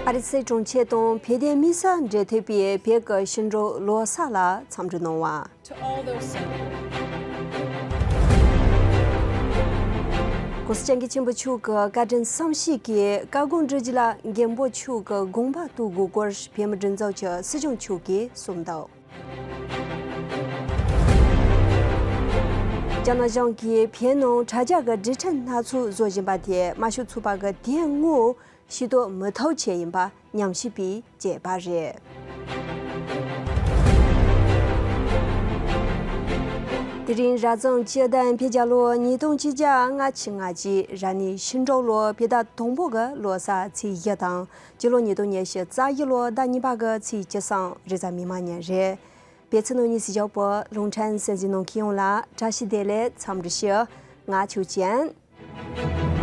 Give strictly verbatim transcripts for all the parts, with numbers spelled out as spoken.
ཨ་རི་སའི་གྲོང་ཁྱེར་དང་བོད་དོན་དམིགས་བསལ་འབྲེལ་མཐུད་པས་བོད་ཀྱི་ཤིང་འབྲོག་ལོ་གསར་ལ་འཚམས་འདྲི་གནང་བ། To all those celebrating. ༸གོང་ས་༸སྐྱབས་མགོན་ཆེན་པོ་མཆོག་གི་བཀའ་དྲིན་བསམ་ཤེས་ཀྱིས་བཀའ་དགོངས་སྒྲུབ་རྒྱུ་ལ་མགོན་པོ་མཆོག་གི་དགོངས་པ་གཏོད་དགོས་སྐོར་བོད་མི་སྒྲིག་འཛུགས་ཀྱི་སྲིད་སྐྱོང་མཆོག་གིས་གསུངས་འདུག་རྒྱ་ནག་གཞུང་གིས་བོད་ནང་དྲ་རྒྱ་གི་སྒྲིག་ཁྲིམས་སྣ་ཚོགས་བཟོ་བཞིན་པ་དེ་དམར་ཤོག་ཚོགས་པ་གི་དོན་དངོས་ཤེས་རྟོགས་མི་ཐུབ་ཆེད་ཡིན་པ་ཉམས་ཞིབ་པས་བཅས་པ་རེད། དེ་རིང་རབ་བྱུང་སྤྱི་ཟླ་བརྒྱད་པའི་ལོ་ཉིས་སྟོང་ཆིག་བརྒྱ་ལྔ་བཅུ་ང་གཅིག་རབ་གནས་ཤིང་འབྲོག་ལོ་བོད་ཟླ་དང་པོ་གི་ལོ་གསར་ཚེས་བཞི་དང་། སྤྱི་ལོ་ཉིས་སྟོང་ཉི་ཤུ་རྩ་བཞི་ལོ་ཟླ་གཉིས་པ་གི་ཚེས་བཅུ་གསུམ་རེས་གཟའ་མིག་དམར་ཉིན་རེད། བོད་ཕྱི་ནང་གཉིས་སུ་བཞུགས་པའི་རླུང་འཕྲིན་གསན་གཟིགས་གནང་མཁན་ཡོངས་ལ་བཀྲ་ཤིས་བདེ་ལེགས་འཚམས་འདྲི་ཞུ། ང་ཆོས་ཅན།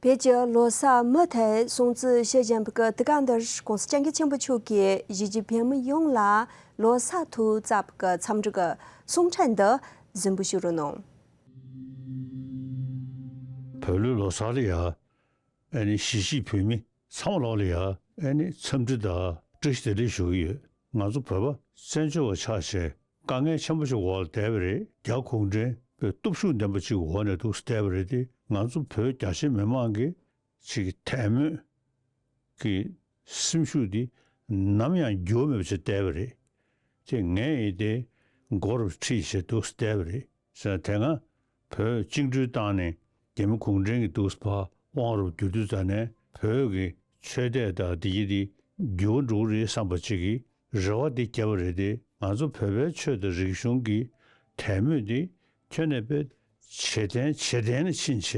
བོད་ཀྱི་ལོ་གསར་མུ་མཐུད་སྲུང་བརྩི་ཞུ་བཞིན་པའི་དུས་སྐབས་འདིར་༸གོང་ས་༸སྐྱབས་མགོན་ཆེན་པོ་མཆོག་གིས་གཞིས་བྱེས་བོད་མི་ཡོངས་ལ་ལོ་གསར་ཐོག་བསྩལ་བའི་འཚམས་འདྲི་གི་གསུང་འཕྲིན་འདི་གཟིགས་འབུལ་ཞུ་རོགས་གནང་། བོད་ལོའི་ལོ་གསར་ལ་ཡ། ཨ་ནི་གཞིས་བྱེས་བོད་མི་ཚང་མ་ལོག་ལ་ཡ། ཨ་ནི་འཚམས་འདྲི་དང་བཀྲ་ཤིས་བདེ་ལེགས་ཞུ་གི་ཡོད། ང་ཚོ་བོད་པ་བཙན་བྱོལ་བ་ཆགས་བྱས་དཀའ་ངལ་ཆེན་པོ་ཞིག་འོག་ལ་བསྡད་པ་རེད། རྒྱ་གུང་ཁྲན་པའི་སྟོབས་ཤུགས་ལྡན་པ་ཅིག་འོག་ནས་འདུག་བསྡད་པ་རེད་དེ། ང་ཚོ་བོད་རྒྱ་ཆེ་མི་མང་གི་ཅིག་དད་མོས་ཀྱི་སེམས་ཤུགས་འདི་ནམ་ཡང་འགྱུར་བ་མེད་པ་ཞིག་བསྡད་པ་རེད། དེ་ངས་ཡིན་ཏེ་མགོ་རུ་ཁྲིད་བྱས་འདུག་བསྡད་པ་རེད། ཟེར་ན་དེ་སྔ་བོད་བཅིངས་འགྲོལ་བཏང་ནས་རྒྱ་མི་གུང་ཁྲན་གྱི་འདུག་ཕར་དབང་རུ་བསྒྱུར་དུས་ཙ་ནས་བོད་ཀྱི་ཆོས་དད་དང་འདི་ཡི་འདི་འགྱུར་བ་འགྲོ་གི་རེད་བསམ་པ་ཅིག་གི་རེ་བ་འདི་བརྒྱབ་པ་རེད་དེ། ང་ཚོ་བོད་པའི་ཆོས་དང་རིག་གཞུང་གི་དད་མོས་འདི་ཁྱོན་ནས་དཔེ་ཇེ་བརྟན་ཇེ་བརྟན་ལ་ཕྱིན་བྱས་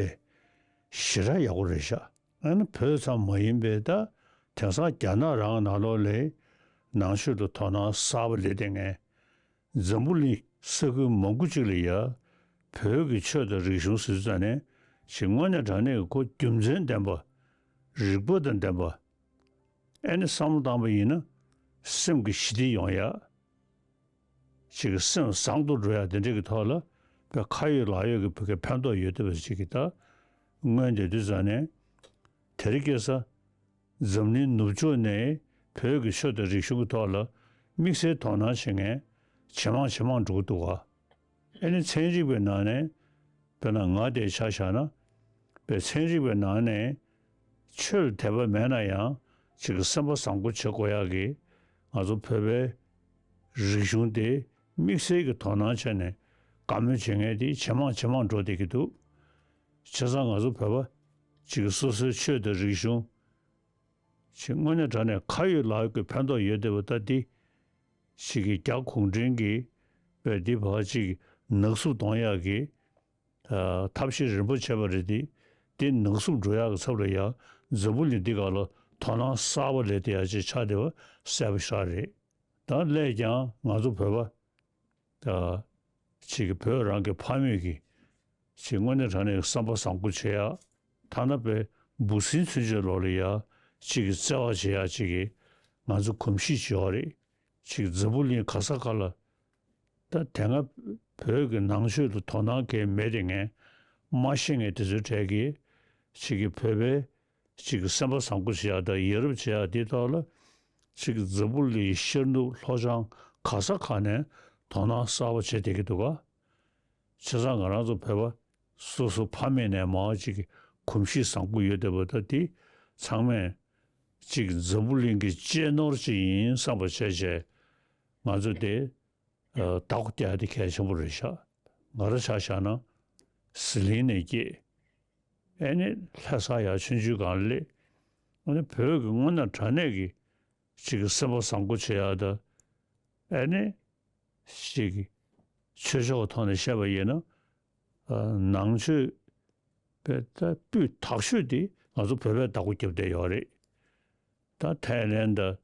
ཞེ་དྲག་ཡག་པོ་རེད་ཤག་ཨ་ནི་བོད་ཙམ་མ་ཡིན་པའི་ད་དེང་སང་རྒྱ་ནག་རང་ནང་ལོགས་ལ་ནང་ཆོས་ལ་དོ་སྣང་གསར་པ་སླེབས་བསྡད་མཁན། འཛམ་བུ་གླིང་ས་ཁུལ་མང་པོ་ཅིག་ལ་ཡ་བོད་ཀྱི་ཆོས་དང་རིག་གཞུང་ཟེར་ཙ་ནས་ཅིག་དངོས་གནས་དྲང་གནས་ཀྱི་ཁོ་རྒྱུ་མཚན་ལྡན་པ། རིག་པ་དང་ལྡན་པ། ཨེ་ནི་བསམ་བློ་བཏང་པ་ཡིན་ན་སེམས་ཀྱི་ཞི་བདེ་ཡོང་ཡ། ཅིག་གི་སེམས་བཟང་དུ་འགྲོ་ཡ་དེ་འདྲ་གི་ཐོག་ལ་བོད་ཁ་ཡོད་ལག་ཡོད་ཀྱི་བོད་ཀྱི་ཕན་ཐོགས་ཡོད་བསྡད་པ་ཅིག་གི་ད་མངོན་བསྡད་དུས་ཙ་ནས་དེ་རིང་ཁ་སང་འཛམ་གླིང་ནུབ་ཕྱོགས་ནས་བོད་ཀྱི་ཆོས་དང་རིག་གཞུང་གི་ཐོག་ལ་དམིགས་བསལ་དོ་སྣང་བྱེད་མཁན་ཇེ་མང་ཇེ་མང་འགྲོ་གི་འདུག་ག་ཨེ་ནི་ཚན་རིག་པའི་ནང་ནས་དཔེར་ན་ང་དེ་ཆ་བཞག་ན་དཔེ་ཚན་རིག་པའི་ནང་ནས་ཆོས་ལ་དད་པ་མེད་ན་ཡང་ཅིག་གི་སེམས་པ་བཟང་པོ་བྱེད་དགོས་ཡག་གི་ང་ཚོ་བོད་པའི་རིག་གཞུང་དེ་དམིགས་བསལ་གྱི་དོ་སྣང་བྱས་ནས་དགའ་མོས་བྱེད་མཁན་དེ་ཇེ་མང་ཇེ་མང་འགྲོ་བསྡད་ཀྱི་འདུག་བྱས་ཙང་ང་ཚོ་བོད་པ་ཅིག་གི་སོ་སོའི་ཆོས་དང་རིག་གཞུང་ཅིག་དངོས་གནས་དྲང་གནས་ཁ་ཡོད་ལག་ཡོད་ཀྱི་ཕན་ཐོགས་ཡོད་བསྡད་པ་ད་འདི་ཅིག་གི་རྒྱ་གུང་ཁྲན་གྱིས་བས་འདི་བར་ཅིག་ནག་བསུབ་གཏོང་ཡག་གི་ཨ་ཐབས་ཤེས་རིམ་པ་བྱས་པ་རེད་དེ། འདི་ནག་བསུབ་འགྲོ་ཡག་གི་ཚབ་ལ་ཡང་འཛམ་བུ་གླིང་འདི་ག་ལ་དོ་སྣང་གསར་པ་སླེབས་བསྡད་ཡག་ཅིག་ཆགས་བསྡད་པ་གསལ་པོ་ཞེ་དྲག་རེད། ད་སླད་ཀྱང་ང་ཚོ་བོད་པ་ད་ཅིག་གི་བོད་རང་གི་ཕ་མེས་ཀྱི་ཅིག་དངོས་གནས་དྲང་གནས་བསམ་པ་བཟང་པོ་བྱེད་ཡག་ཐ་ན་དཔེ་འབུ་སྲིན་ཚུན་ཆད་ལོག་ལ་ཡ་ཅིག་གི་བརྩེ་བ་བྱེད་ཡག་ཅིག་གི་ང་ཚོ་གོམས་གཤིས་ཅིག་ཡོད་རེད། ཅིག་འཛམ་བུ་གླིང་ག་ས་ག་ལ་ད་དེ་སྔ་བོད་ཀྱི་ནང་ཆོས་ལ་དོ་སྣང་གང་ཡང་མེད་དེ་ངས་མ་ཤེས་མཁན་དེ་ཚོའི་གྲས་ཀྱིས་ཅིག་གི་བོད་པའི་ཅིག་གི་སེམས་པ་བཟང་པོ་བྱེད་ཡག་དང་ཡ་རབས་བྱེད་ཡག་དེའི་ཐོག་ལ་ཅིག་གི་འཛམ་བུ་གླིང་ཤར་ནུབ་ལྷོ་བྱང་ག་ས་ག་ནས་དོ་སྣང་གསར་པ་བྱེད་བསྡད་ཀྱི་འདུག་ག་བྱས་ཙང་ང་རང་ཚོ་བོད་པ་སོ་སོ་ཕ་མེས་ནས་མར་ཅིག་གི་གོམས་གཤིས་བཟང་པོ་ཡོད་བསྡད་པ་ད་དེ་ཚང་མས་ཅིག་འཛམ་བུ་གླིང་གི་གཅེས་ནོར་ཅིག་ཡིན་བསམ་པ་བྱས་བྱས་ང་ཚོ་དེ་ཨ་བདག་པོ་རྒྱག་ཡ་དེ་གལ་ཆེན་པོ་རེད་ཤག་ང་རང་ཆ་བཞག་ན་ཟི་ལིང་ནས་སྐྱེས། ཨེ་ནི་ལྷ་ས་ཡར་ཆུང་ཆུང་སྒང་སླེབས། ཨ་ནི་བོད་ཀྱི་དངོས་གནས་དྲང་གནས་ཀྱི་ཅིག་གི་སེམས་པ་བཟང་པོ་བྱེད་ཡག་དང་། ཨེ་ནི་ཅིག་གི་ཆོས་ཕྱོགས་ཀྱི་ཐོག་ནས་བཤད་པ་ཡིན་ན། ཨ་ནང་ཆོས་པའི་ད་སྤུས་དག་ཤོས་དེ་ང་ཚོ་བོད་པས་བདག་པོ་རྒྱབ་བསྡད་ཡོད་རེད། ད་ཐའི་ལེན་དང་།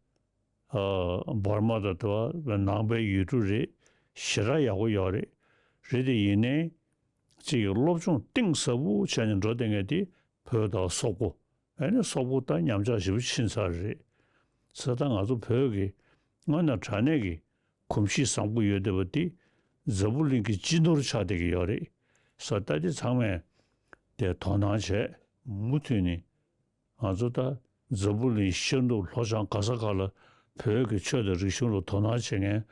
ཨ་འབར་མ་དང་དེ་བ་ནང་པའི་ཡུལ་གྲུ་རེད། ཞེ་དྲག་ཡག་པོ་ཡོད་རེད། རེད་དེ་ཡིན་ནའི་ཅིག་གི་སློབ་སྦྱོང་གཏིང་ཟབ་པོ་བྱས་ནས་འགྲོ་བསྡད་མཁན་དེ་བོད་དང་སོག་པོ་ ཨ་ནི་སོག་པོ་ད་ཉམས་ཆག་ཞེ་པོ་ཕྱིན་ཚར་རེད། ས་ད་ང་ཚོ་བོད་ཀྱི་དངོས་གནས་དྲང་གནས་ཀྱི་གོམས་གཤིས་བཟང་པོ་ཡོད་བསྡད་པ་དེ་འཛམ་བུ་གླིང་གི་སྤྱི་ནོར་ཆགས་བསྡད་ཀྱི་ཡོད་རེད། ས་ད་དེ་ཚང་མས་དེ་དོ་སྣང་བྱས། མུ་མཐུད་ནས་ང་ཚོ་ད་འཛམ་བུ་གླིང་ཤར་ནུབ་ལྷོ་བྱང་ག་ས་ག་ལ་བོད་ཀྱི་ཆོས་དང་རིག་གཞུང་ལ་དོ་སྣང་བྱེད་མཁན་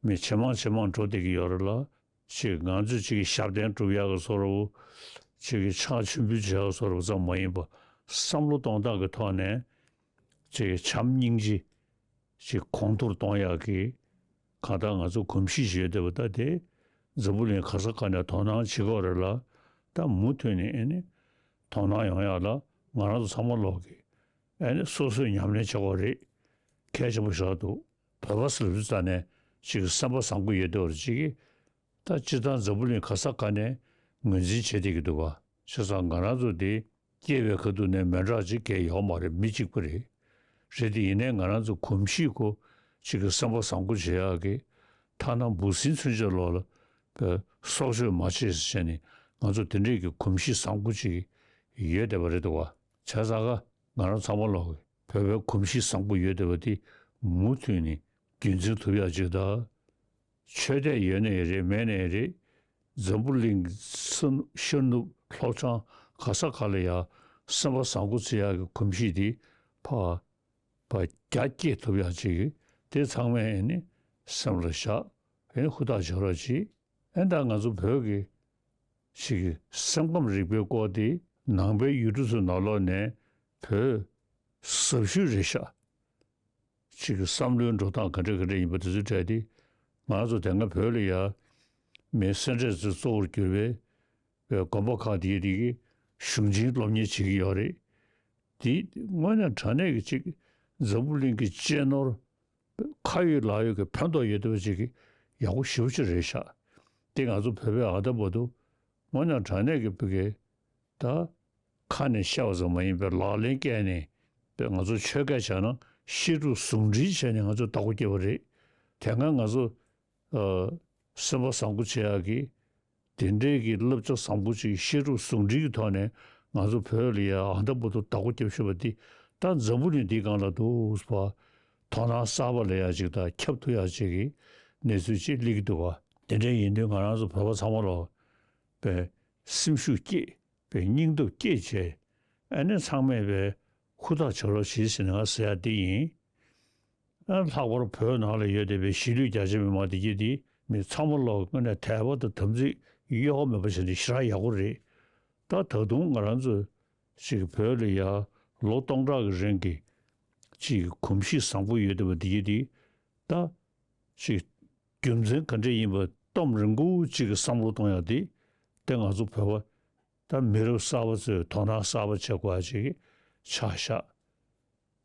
མི་ཇེ་མང་ཇེ་མང་འགྲོ་བསྡད་ཀྱི་ཡོད་རེད་ལ། ཅིག་ང་ཚོས་ཅིག་གི་ཞབས་བརྟན་སྒྲུབ་ཡག་གི་བཟོ་འདྲ་བོ། ཅིག་གི་ཕྱག་མཆོད་འབུལ་བྱེད་ཡག་གི་བཟོ་འདྲ་བོ་ཙམ་མ་ཡིན་པ། བསམ་བློ་གཏོང་སྟངས་ཀྱི་ཐོག་ནས་ཅིག་གི་བྱམས་སྙིང་རྗེ་ཅིག་གོང་མཐོར་གཏོང་ཡག་གི་གང་ལྟར་ང་ཚོ་གོམས་གཤིས་ཤིག་ཡོད་བསྡད་པ་ད་དེ་འཛམ་བུ་གླིང་ག་ས་ག་ནས་དོ་སྣང་བྱེད་ཀྱི་ཡོད་རེད་ལ། ད་མུ་མཐུད་ནས་ཨ་ནི་དོ་སྣང་ཡོང་ཡག་ལ་ང་རང་ཚོ་ཚང་མ་ལོག་གི་ཨ་ནི་སོ་སོས་ཉམས་ལེན་བྱེད་དགོས་རེད། གལ་ཆེན་པོ་ཞིག་འདུག་བོད་པ་ཟེར་དུས་ཙ་ནས་ཅིག་སེམས་པ་བཟང་པོ་ཡོད་དེ་བར་ཅིག་གིས་ད་སྤྱིར་བཏང་འཛམ་བུ་གླིང་ག་ས་ག་ནས་ངོས་འཛིན་བྱེད་བསྡད་ཀྱི་འདུག་ག་བྱས་ཙང་ང་རང་ཚོ་འདི་སྐྱེས་པའི་ཁ་ཐུག་ནས་མི་འདྲ་ཅིག་གས་ཡོད་མ་རེད། མི་གཅིག་པ་རེད། རེད་དེ་ཡིན་ནའི་ང་རང་ཚོ་གོམས་གཤིས་ཁོ་ཅིག་གི་སེམས་པ་བཟང་པོ་བྱེད་ཡག་གི་ཐ་ན་འབུ་སྲིན་ཚུན་ཆད་ལོག་ལ་པའི་སྲོག་གཅོད་མ་བྱེད་ཟེར་བྱས་ནས་ང་ཚོ་དེ་འདྲས་ཀྱི་གོམས་གཤིས་བཟང་པོ་ཅིག་ཡོད་བསྡད་པ་རེད་འདུག་ག་བྱས་ཙང་ག་ང་རང་ཚང་མ་ལོག་གི་བོད་པའི་གོམས་གཤིས་བཟང་པོ་ཡོད་བསྡད་པ་དེ་མུ་མཐུད་ནས་རྒྱུན་འཛིན་ཐུབ་ཡག་ཅིག་དང་། ཆོས་དད་ཡོད་ནའི་རེད་མེད་ནའི་རེད། འཛམ་བུ་གླིང་ས་ཤར་ནུབ་ལྷོ་བྱང་ག་ས་ག་ལ་ཡང་སེམས་པ་བཟང་པོ་བརྩི་ཡག་གི་གོམས་གཤིས་དེ་ཕར་ཕར་རྒྱ་སྐྱེད་ཐུབ་ཡག་ཅིག་དེ་ཚང་མས་ཨ་ནི་སེམས་ལ་བཞག་ཨ་ནི་ཧུར་ཐག་བྱེད་རོགས་གྱིས། ཨ་ནི་ད་ང་ཚོ་བོད་ཀྱི་ཞིག་གི་སེམས་ཁམས་རིག་པའི་སྐོར་དེ་ནང་པའི་ཡུལ་གྲུ་ཚོའི་ནང་ལོགས་ནས་བོད་ཟབ་ཤོས་རེད་ཤག་ཅིག་གི་བསམ་བློའི་འགྲོ་སྟངས་ག་འདྲ་ག་འདྲ་ཡིན་པ་དེ་ཚོའི་གྲས་དེ་ང་ཚོ་དེ་སྔ་བོད་ལ་ཡ་མི་སེ་འབྲས་ཚོས་གཙོ་བོར་གྱུར་པའི་དགོན་པ་ཁག་དེའི་རིགས་ཀྱི་གཞུང་ཆེན་སློབ་གཉེར་བྱེད་ཀྱི་ཡོད་རེད། དེ་དངོས་གནས་དྲང་གནས་ཀྱི་ཅིག་འཛམ་བུ་གླིང་གི་གཅེས་ནོར་ཁ་ཡོད་ལག་ཡོད་ཀྱི་ཕན་ཐོགས་ཡོད་བསྡད་པ་ཅིག་གི་ཡག་པོ་ཞེ་པོ་ཅིག་རེད་ཤག་དེ་ང་ཚོ་བོད་པས་ཨ་ད་བར་དུ་དངོས་གནས་དྲང་གནས་ཀྱི་བོད་ཀྱི་ད་ཁ་ནས་བཤད་པ་ཙམ་མ་ཡིན་པའི་ལག་ལེན་བཀལ་ནས་པའི་ང་ཚོ་ཆོས་སྐད་བྱས་ན་བཤད་སྒྲུབ་ཟུང་འབྲེལ་བྱས་ནས་ང་ཚོས་བདག་པོ་བསྐྱབས་པ་རེད། དེ་སྔ་ང་ཚོ་ཨ་སེམས་པ་བཟང་པོ་བྱེད་ཡག་གི་དེ་འདྲའི་གི་བསླབ་བྱ་བཟང་པོ་ཅིག་བཤད་སྒྲུབ་ཟུང་འབྲེལ་གྱི་ཐོག་ནས་ང་ཚོ་བོད་ལ་ཡ་ཨ་ད་བར་དུ་བདག་པོ་བསྐྱབས་བཞིན་པ་འདི་ད་འཛམ་བུ་གླིང་འདིའི་སྒང་ལ་འདུག་པ། དོ་སྣང་གསར་པ་ལ་ཡ་ཅིག་དང་ཁྱབ་ཐུབ་ཡག་ཅིག་གི་གནས་ཚུལ་ཅིག་སླེབས་ཀྱི་འདུག་པ། དེ་འདྲ་ཡིན་དུས་ང་རང་ཚོ་བོད་པ་ཚང་མ་ལོག་པའི་སེམས་ཤུགས་བསྐྱེད། པའི་སྙིང་སྟོབས་བསྐྱེད་བྱས། ཨ་ནི་ཚང་མས་པའི་ཧུར་ཐག་བྱེད་རོགས་བྱེད་ཟེར་ནས་ང་ཟེར་ཡ་འདི་ཡིན། ཨ་ལྷག་པར་བོད་ནང་ལ་ཡོད་བསྡད་པའི་གཞིས་ལུས་རྒྱ་ཆེ་མི་མང་འདི་གྱད་འདི་མི་ཚང་མ་ལོག་དངོས་གནས་དད་པ་དང་དམ་ཚིག་གཡོ་བ་མེད་པ་བྱས་ནས་ཞེ་དྲག་ཡག་པོ་རེད། ད་ད་དུང་ང་རང་ཚོ་ཅིག་བོད་ལ་ཡ་ལོ་སྟོང་ཕྲག་གི་རིང་གི་ཅིག་གོམས་གཤིས་བཟང་པོ་ཡོད་བསྡད་པ་འདི་གྱད་འདི་ད་ཅིག་རྒྱུ་མཚན་ག་འདྲ་ཡིན་པ་སྟོབས་རིང་པོ་གཅིག་གི་བསམ་བློ་གཏོང་ཡག་དེ་དེ་ང་ཚོ་བོད་པ་ད་མི་རབས་གསར་པ་ཚོས་དོ་སྣང་གསར་པ་བྱེད་དགོས་ཡག་ཅིག་ཆགས་ཤག་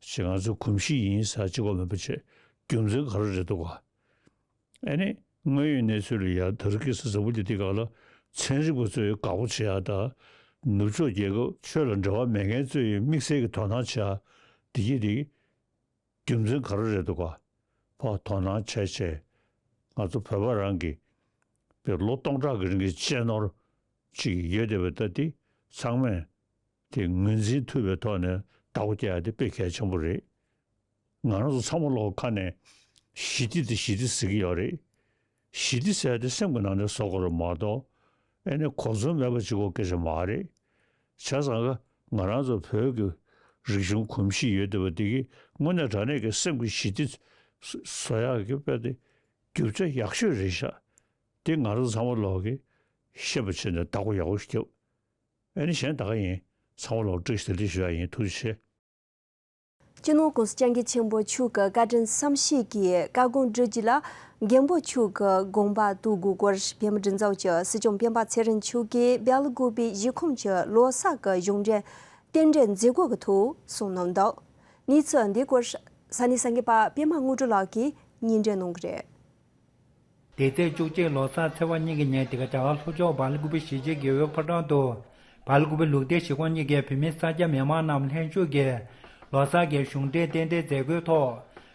ཅིག་ང་ཚོའི་གོམས་གཤིས་ཡིན་ཟེར་གཅིག་པོ་མིན་པ་བྱས་རྒྱུ་མཚན་ག་རེ་རེད་འདུག་ག་ཨ་ནི་དངོས་ཡོད་གནས་ཚུལ་ལ་ཡ་ད་རེས་ཀྱི་ས་འཛམ་བུ་གླིང་འདི་སྒང་ལ་ཚན་རིག་པ་ཚོས་དགའ་པོ་བྱེད་ཡག་དང་ནུབ་ཕྱོགས་རྒྱལ་ཁབ་ཆོས་ལ་འབྲེལ་བ་མེད་མཁན་ཚོས་དམིགས་བསལ་གྱི་དོ་སྣང་བྱེད་ཡག་འདི་གྱད་འདི། རྒྱུ་མཚན་ག་རེ་རེད་འདུག་ག་ཕར་དོ་སྣང་བྱས་བྱས། ང་ཚོ་བོད་པ་རང་གི་པའི་ལོ་སྟོང་ཕྲག་གི་རིང་གི་གཅེས་ནོར་ཅིག་ཡོད་བསྡད་པ་ད་འདི་ཚང་མས་དེ་ངོས་འཛིན་ཐུབ་པའི་ཐོག་ནས་བདག་པོ་རྒྱག་ཡ་དེ་དཔེ་གལ་ཆེན་པོ་རེད། ང་རང་ཚོ་ཚང་མ་ལོག་ཁ་ནས་ཞི་བདེ་དེ་ཞི་བདེ་ཟེར་གྱི་ཡོད་རེད། ཞི་བདེ་ཟེར་ཡ་དེ་སེམས་ཀྱི་ནང་ནས་བཟོ་དགོས་རེད་མ་གཏོགས་ཨ་ནི་གོ་མཚོན་མེད་པ་ཅིག་གོ་སྐད་ཆ་མ་རེད། བྱས་ཙང་ཀ་ང་རང་ཚོ་བོད་ཀྱི་རིག་གཞུང་གོམས་གཤིས་ཡོད་བསྡད་པ་འདི་གིས་དངོས་གནས་དྲང་གནས་ཀྱི་སེམས་ཀྱི་ཞི་བདེ་བཟོ་ཡག་གི་དཔེ་དེ་རྒྱུ་ཆ་ཡག་ཤོས་རེད་ཤག་དེ་ང་རང་ཚོ་ཚང་མ་ལོག་གིས་ཤེས་པ་བྱས་ནས་བདག་པོ་ཡག་པོ་ཞིག་རྒྱབ། ཨ་ནི་གཞན་ད་ག་ཡིན། ཚང་མ་ལོག་བཀྲ་ཤིས་བདེ་ལེགས་ཞུ་ཡག་ཡིན། ཐུགས་རྗེ་ཆེ། སྤྱི་ནོར་༸གོང་ས་༸སྐྱབས་མགོན་ཆེན་པོ་མཆོག་གི་བཀའ་དྲིན་བསམ་ཤེས་ཀྱིས་བཀའ་དགོངས་སྒྲུབ་རྒྱུ་ལ་མགོན་པོ་མཆོག་གི་དགོངས་པ་རྟོགས་དགོས་སྐོར་བོད་མི་སྒྲིག་འཛུགས་ཀྱི་སྲིད་སྐྱོང་སྤེན་པ་ཚེ་རིང་མཆོག་གིས་སྦེལ་ཀོབ་པའི་གཞིས་ཁོངས་ཀྱི་ལོ་གསར་གྱི་གཞུང་འབྲེལ་རྟེན་འབྲེལ་མཛད་སྒོ་གི་ཐོག་གསུངས་གནང་འདུག་གནས་ཚུལ་འདི་སྐོར་ས་གནས་གསར་འགོད་པ་པད་མ་དངོས་གྲུབ་ལགས་ཀྱིས་སྙན་སྒྲོན་གནང་གི་རེད། འདི་ཚེས་བཅུ་གཅིག་ལོ་གསར་ཚེས་པ་གཉིས་ཀྱི་ཉིན་དེ་ག་རྒྱ་གར་ལྷོ་ཕྱོགས་སྦེལ་ཀོབ་པའི་གཞིས་བྱེས་རྒེད་འོག་ཕོ་བྲང་དུ་སྦེལ་ཀོབ་པའི་ལུགས་བདེ་གཞིས་ཁོངས་གཉིས་ཀའི་བོད་མི་ས་སྐྱ་མི་མང་རྣམས་ལྷན་ཞུགས་ཀྱིས་ལོ་གསར་གྱི་གཞུང་འབྲེལ་རྟེན་འབྲེལ་མཛད་སྒོའི་ཐོག་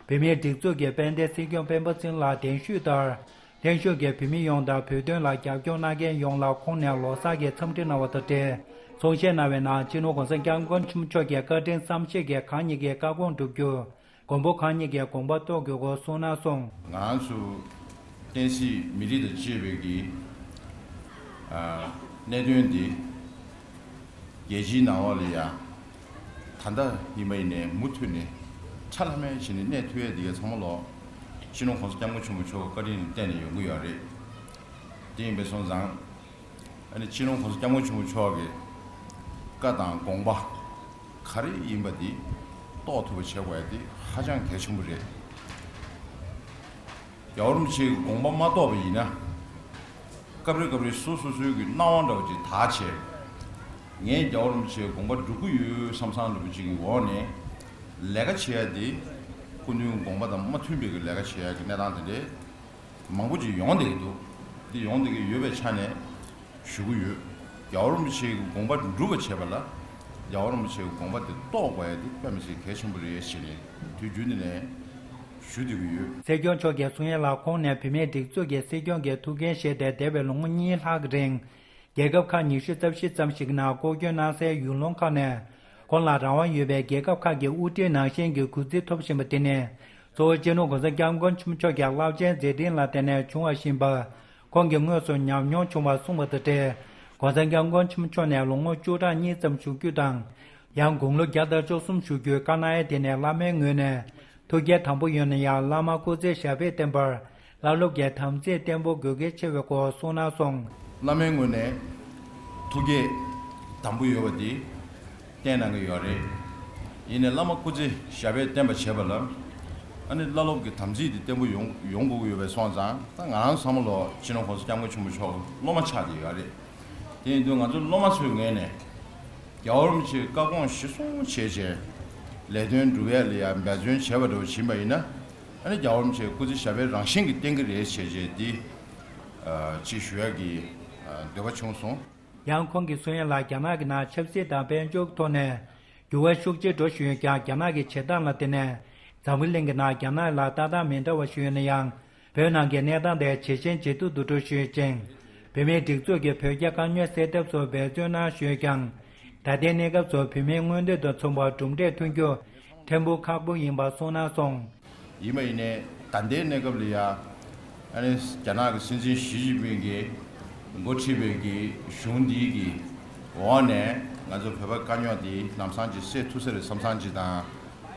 བོད་མིའི་སྒྲིག་འཛུགས་ཀྱི་དཔལ་ལྡན་སྲིད་སྐྱོང་སྤེན་པ་ཚེ་རིང་ལགས་གདན་ཞུས་ལྟར་ལྷན་ཞུགས་ཀྱི་བོད་མི་ཡོངས་དང་བོད་དོན་ལ་རྒྱབ་སྐྱོར་གནང་མཁན་ཡོངས་ལ་ཁོང་ནས་ལོ་གསར་གྱི་འཚམས་འདྲི་གནང་བ་དང་འབྲེལ་ གསུང་བཤད་གནང་བའི་ནང་སྤྱི་ནོར་༸གོང་ས་༸སྐྱབས་མགོན་ཆེན་པོ་མཆོག་གི་བཀའ་དྲིན་བསམ་ཤེས་ཀྱིས་གང་ཉིད་ཀྱི་བཀའ་དགོངས་བསྒྲུབ་རྒྱུར། མགོན་པོ་གང་ཉིད་ཀྱི་དགོངས་པ་རྟོགས་དགོས་སྐོར་གསུངས་གནང་སོང་། ང་རང་ཚོ་བསྟན་སྲིད་མི་རིགས་དང་བཅས་པའི་གི་ཨ་གནད་དོན་འདི་རྒྱལ་སྤྱིའི་ནང་ལོགས་ལ་ཡ་ད་ལྟ་ཡིན་པ་ཡིན་ནའི་མུ་མཐུད་ནས་ཁྲ་ལྷམ་མེ་བྱས་ནས་གནས་ཐུབ་ཡ་འདི་ག་ཚང་མ་ལོག་སྤྱི་ནོར་༸གོང་ས་༸སྐྱབས་མགོན་ཆེན་པོ་མཆོག་བཀའ་དྲིན་ལ་བརྟེན་ནས་ཡོང་གི་ཡོད་རེད། དེ་ཡིན་པའི་སོང་ཙང་། ཨ་ནི་སྤྱི་ནོར་༸གོང་ས་༸སྐྱབས་མགོན་ཆེན་པོ་མཆོག་གི་བཀའ་དང་དགོངས་པ་ག་རེ་ཡིན་པ་འདི་རྟོགས་ཐུབ་པ་བྱེད་དགོས་ཡ་འདི་ཧ་ཅང་གལ་ཆེན་པོ་རེད། རྒྱལ་བ་རིན་པོ་ཆེའི་དགོངས་པ་མ་རྟོགས་པ་ཡིན་ན། སྐབས་རེ་སྐབས་རེ་སོ་སོ་སོའི་གི་སྣང་བ་འདྲ་བ་ཅིག་དག་བྱས། ངས་རྒྱལ་བ་རིན་པོ་ཆེའི་དགོངས་པ་སྒྲུབ་ཀྱི་ཡོད་བསམ་བསམ་འདྲ་བ་ཅིག་གི་འོག་ནས་ལས་ཀ་བྱེད་ཡ་འདི་སྐུ་མདུན་དགོངས་པ་དང་མ་མཐུན་པའི་གི་ལས་ཀ་བྱེད་ཡ་གི་གནས་སྟངས་དེ་འདྲས། མང་པོ་ཅིག་ཡོང་བསྡད་ཀྱི་འདུག་འདི་ཡོང་བསྡད་ཀྱི་ཡོད་པའི་ཆ་ནས་ཞུ་གི་ཡོད། རྒྱལ་བ་རིན་པོ་ཆེའི་དགོངས་པ་སྒྲུབ་པ་བྱེད་པ་ལ། རྒྱལ་བ་རིན་པོ་ཆེའི་དགོངས་པ་དེ་རྟོགས་དགོས་ཡ་དེ་དཔེ་མི་སྲིད་གལ་ཆེན་པོ་རེད་ཞེས་ནས་དུས་རྒྱུན་དུ་ནས་ཞུ་བསྡད་ཀྱི་ཡོད། སྲིད་སྐྱོང་མཆོག་གིས་གསུང་ཡ་ལ། ཁོང་ནས་བོད་མིའི་སྒྲིག་འཛུགས་ཀྱི་སྲིད་སྐྱོང་གི་ཐུགས་འགན་བཞེས་ཏེ་འདས་པའི་ལོ་ངོ་གཉིས་ལྷག་གི་རིང་། རྒྱལ་ཁབ་ཁག་ཉི་ཤུ་རྩ་བཞི་ཙམ་ཞིག་ནང་སྐོར་སྐྱོད་གནང་སའི་ཡུལ་ལུང་ཁག་ནས་ཁོང་ལ་རང་དབང་ཡོད་པའི་རྒྱལ་ཁབ་ཁག་གི་དབུ་ཁྲིད་ནང་བཞིན་གྱི་གུས་བརྩི་ཐོབ་བཞིན་པ་དེ་ནི། གཙོ་བོ་སྤྱི་ནོར་༸གོང་ས་༸སྐྱབས་མགོན་ཆེན་པོ་མཆོག་གི་རླབས་ཆེན་མཛད་འཕྲིན་ལ་བརྟེན་ནས་བྱུང་བ་ཡིན་པ། ཁོང་གིས་དངོས་སུ་ཉམས་མྱོང་བྱུང་བ་གསུངས་པ་དང་འབྲེལ། ༸གོང་ས་༸སྐྱབས་མགོན་ཆེན་པོ་མཆོག་ནས་ལོ་ངོ་བཅུ་ཕྲག་གཉིས་ཙམ་བཞུགས་རྒྱུ་དང་། ཡང་དགུང་ལོ་བརྒྱ་དང་བཅུ་གསུམ་བཞུགས་རྒྱུའི་བཀའ་གནང་ཡ་དེ་ནི་བླ་མའི་ངོས་ནས། ཐུགས་བསྐྱེད་དམ་པོ་ཡོད་ན་ཡང་བླ་མ་སྐུ་ཚེ་ཞབས་པད་བརྟན་པར་བླ་སློབ་ཀྱི་དམ་ཚིག་བརྟན་པོ་དགོས་གལ་ཆེ་བའི་སྐོར་གསུངས་གནང་སོང་། བླ་མའི་ངོས་ནས་ཐུགས་བསྐྱེད་དམ་པོ་ཡོད་པ་འདི་བསྟན་གནང་གི་ཡོད་རེད། ཡིན་ནའི་བླ་མ་སྐུ་ཚེ་ཞབས་པད་བརྟན་པ་བྱེད་པ་ལ། ཨ་ནི་བླ་སློབ་ཀྱི་དམ་ཚིག་འདི་བརྟན་པོ་ཡོང་ཡོང་དགོས་ཀྱི་ཡོད་པའི་སོང་ཙང་། ད་ང་རང་ཚང་མ་ལོ་སྤྱི་ནོར་༸གོང་ས་༸སྐྱབས་མགོན་ཆེན་པོ་མཆོག་སློབ་མ་ཆགས་བསྡད་ཡོད་རེད། དེ་ཡིན་དུས་ང་ཚོ་སློབ་མ་ཚོའི་ངོས་ནས། རྒྱལ་བ་རིན་པོ་ཆེའི་བཀའ་དགོངས་གཞིར་བཟུང་བྱས་བྱས། ལས་དོན་སྒྲུབ་ཡ་ལ་ཡང་འབད་བརྩོན་བྱས་པ་འདྲ་བོ་ཕྱིན་པ་ཡིན་ན། ཨ་ནི་རྒྱལ་བ་རིན་པོ་ཆེའི་སྐུ་ཚེ་ཞབས་པད་རང་བཞིན་གྱིས་བརྟན་གྱི་རེད་བྱས་བྱས་འདི་ཅིག་ཞུ་ཡ་གི་འདོད་པ་བྱུང་སོང་། ཡང་ཁོང་གིས་གསུང་ཡ་ལ། རྒྱ་ནག་གི་ནང་ཆབ་སྲིད་དང་དཔལ་འབྱོར་གྱི་ཐོག་ནས་འགྱུར་བ་ཤུགས་ཆེ་འགྲོ་བཞིན་ཡོད་ཀྱང་། རྒྱ་ནག་གི་བྱེད་སྟངས་ལ་བརྟེན་ནས། འཛམ་བུ་གླིང་གི་ནང་རྒྱ་ནག་ལ་ལྟ་སྟངས་མི་འདྲ་བ་ཞིག་ཡོད་ན་ཡང་། བོད་ནང་གི་གནས་སྟངས་དེ་ཇེ་ཞན་ཇེ་སྡུག་ཏུ་འགྲོ་བཞིན་ཡོད་ཅིང་། བོད་མིའི་སྒྲིག་འཛུགས་ཀྱིས་བོད་རྒྱ་དཀའ་རྙོག་སེལ་ཐབས་སུ་འབད་བརྩོན་གནང་བཞིན་ཡོད་ཀྱང་། ད་ལྟའི་གནས་སྐབས་སུ་བོད་མིའི་མངོན་འདོད་དང་མཚུངས་པར་གྲུབ་འབྲས་ཐོན་རྒྱུ་ཕྲན་བུ་ཁག་པོ་ཡིན་པ་གསུངས་གནང་སོང་། ཡིན་པ་ཡིན་ནའི་ད་ལྟའི་གནས་སྐབས་ལ་ཡ། ཨ་ནི་རྒྱ་ནག་གི་སྲིད་འཛིན་ཞི་ཅིན་ཕིང་གིས་འགོ་ཁྲིད་པའི་གི་གཞུང་འདིའི་གི་འོག་ནས་ང་ཚོ་བོད་པ་དཀའ་རྙོག་འདི་ལམ་སང་ཅིག་སེལ་ཐུབ་ས་རེད་བསམ་བསམ་ཅིག་དང་།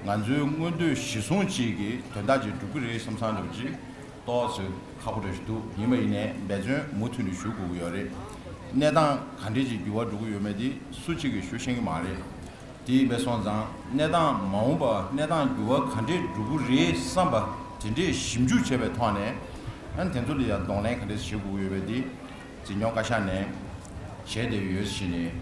ང་ཚོའི་མངོན་འདོད་གཞིར་བཟུང་ཅིག་གི་དོན་དག་ཅིག་སྒྲུབ་ཀྱི་རེད་བསམ་བསམ་འདྲ་བོ་ཅིག་ཏོག་ཙམ་ཁག་པོ་འདྲ་ཞིག་འདུག་ཡིན་པ་ཡིན་ནའི་འབད་བརྩོན་མུ་མཐུད་ནས་ཞུ་དགོས་ཀྱི་ཡོད་རེད། གནས་སྟངས་ག་འདྲས་ཅིག་འགྱུར་བ་འགྲོ་གི་ཡོད་མེད་དེ་སུ་གཅིག་གིས་ཞུ་ཤེས་ཀྱི་མ་རེད། དེ་ཡིན་པས་སོང་ཙང་གནས་སྟངས་མ་འོངས་པ་གནས་སྟངས་འགྱུར་བ་ག་འདྲས་འགྲོ་གི་རེད་བསམ་པ་དེ་འདྲས་ཞིབ་འཇུག་བྱས་པའི་ཐོག་ནས། ཨ་ནི་དེ་ཚོ་ལ་ཡང་གདོང་ལེན་ག་འདྲས་བྱེད་དགོས་ཀྱི་ཡོད་པ་དེ་འཛིན་སྐྱོང་བཀའ་ཤག་ནས་བྱས་བསྡད་ཡོད་ཟེར་ནས་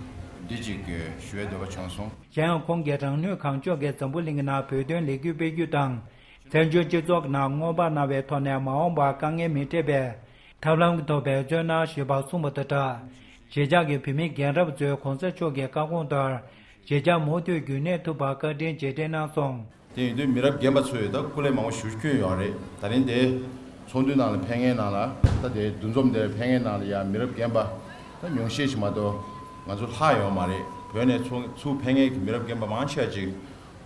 འདི་གཅིག་ཞུ་བའི་འདོད་པ་བྱུང་སོང་། གཞན་ཡང་ཁོང་གིས་རང་ནུས་གང་ལྕོགས་ཀྱིས་འཛམ་བུ་གླིང་གི་ནང་བོད་དོན་ལེགས་བཅོས་སྤེལ་རྒྱུ་དང་། བཙན་བྱོལ་སྤྱི་ཚོགས་ཀྱི་ནང་སྔོན་དཔག་གནང་བའི་ཐོག་ནས་མ་འོངས་པར་དཀའ་ངལ་མི་འཕྲད་པའི་ཐབས་ལམ་གྱི་ཐོག་འབད་བརྩོན་གནང་ཞེས་པ་གསུངས་པ་དང་སྦྲགས། གཞིས་ཆགས་ཀྱི་བོད་མི་རྒན་རབས་ཚོས་གོང་ས་མཆོག་གི་བཀའ་དགོངས་ལྟར་གཞིས་ཆགས་མུ་མཐུད་རྒྱུན་གནས་ཐུབ་པར་བཀའ་དྲིན་རྗེས་དྲན་གནང་སོང་། དེ་ཡིན་དུས་མི་རབས་རྒན་པ་ཚོས་ད་སྐུ་ལས་མང་པོ་ཞིག་བསྐྱོན་ཡོད་རེད། ད་རིང་དེ་ཚོགས་འདུའི་ནང་ལ་ཕེབས་མཁན་ནང་ལ་ད་དེ་འདུ་འཛོམས་དེར་ཕེབས་མཁན་ནང་ལ་ཡང་མི་རབས་རྒན་པ་ད་ཉུང་ཤས་ཤིག་མ་གཏོགས་ང་ཚོ་ལྷག་ཡོད་མ་རེད། བོད་ནས་ཚུར་ཚུར་ཕེབས་མཁན་གྱི་མི་རབས་རྒན་པ་མང་ཆེ་བ་ཅིག་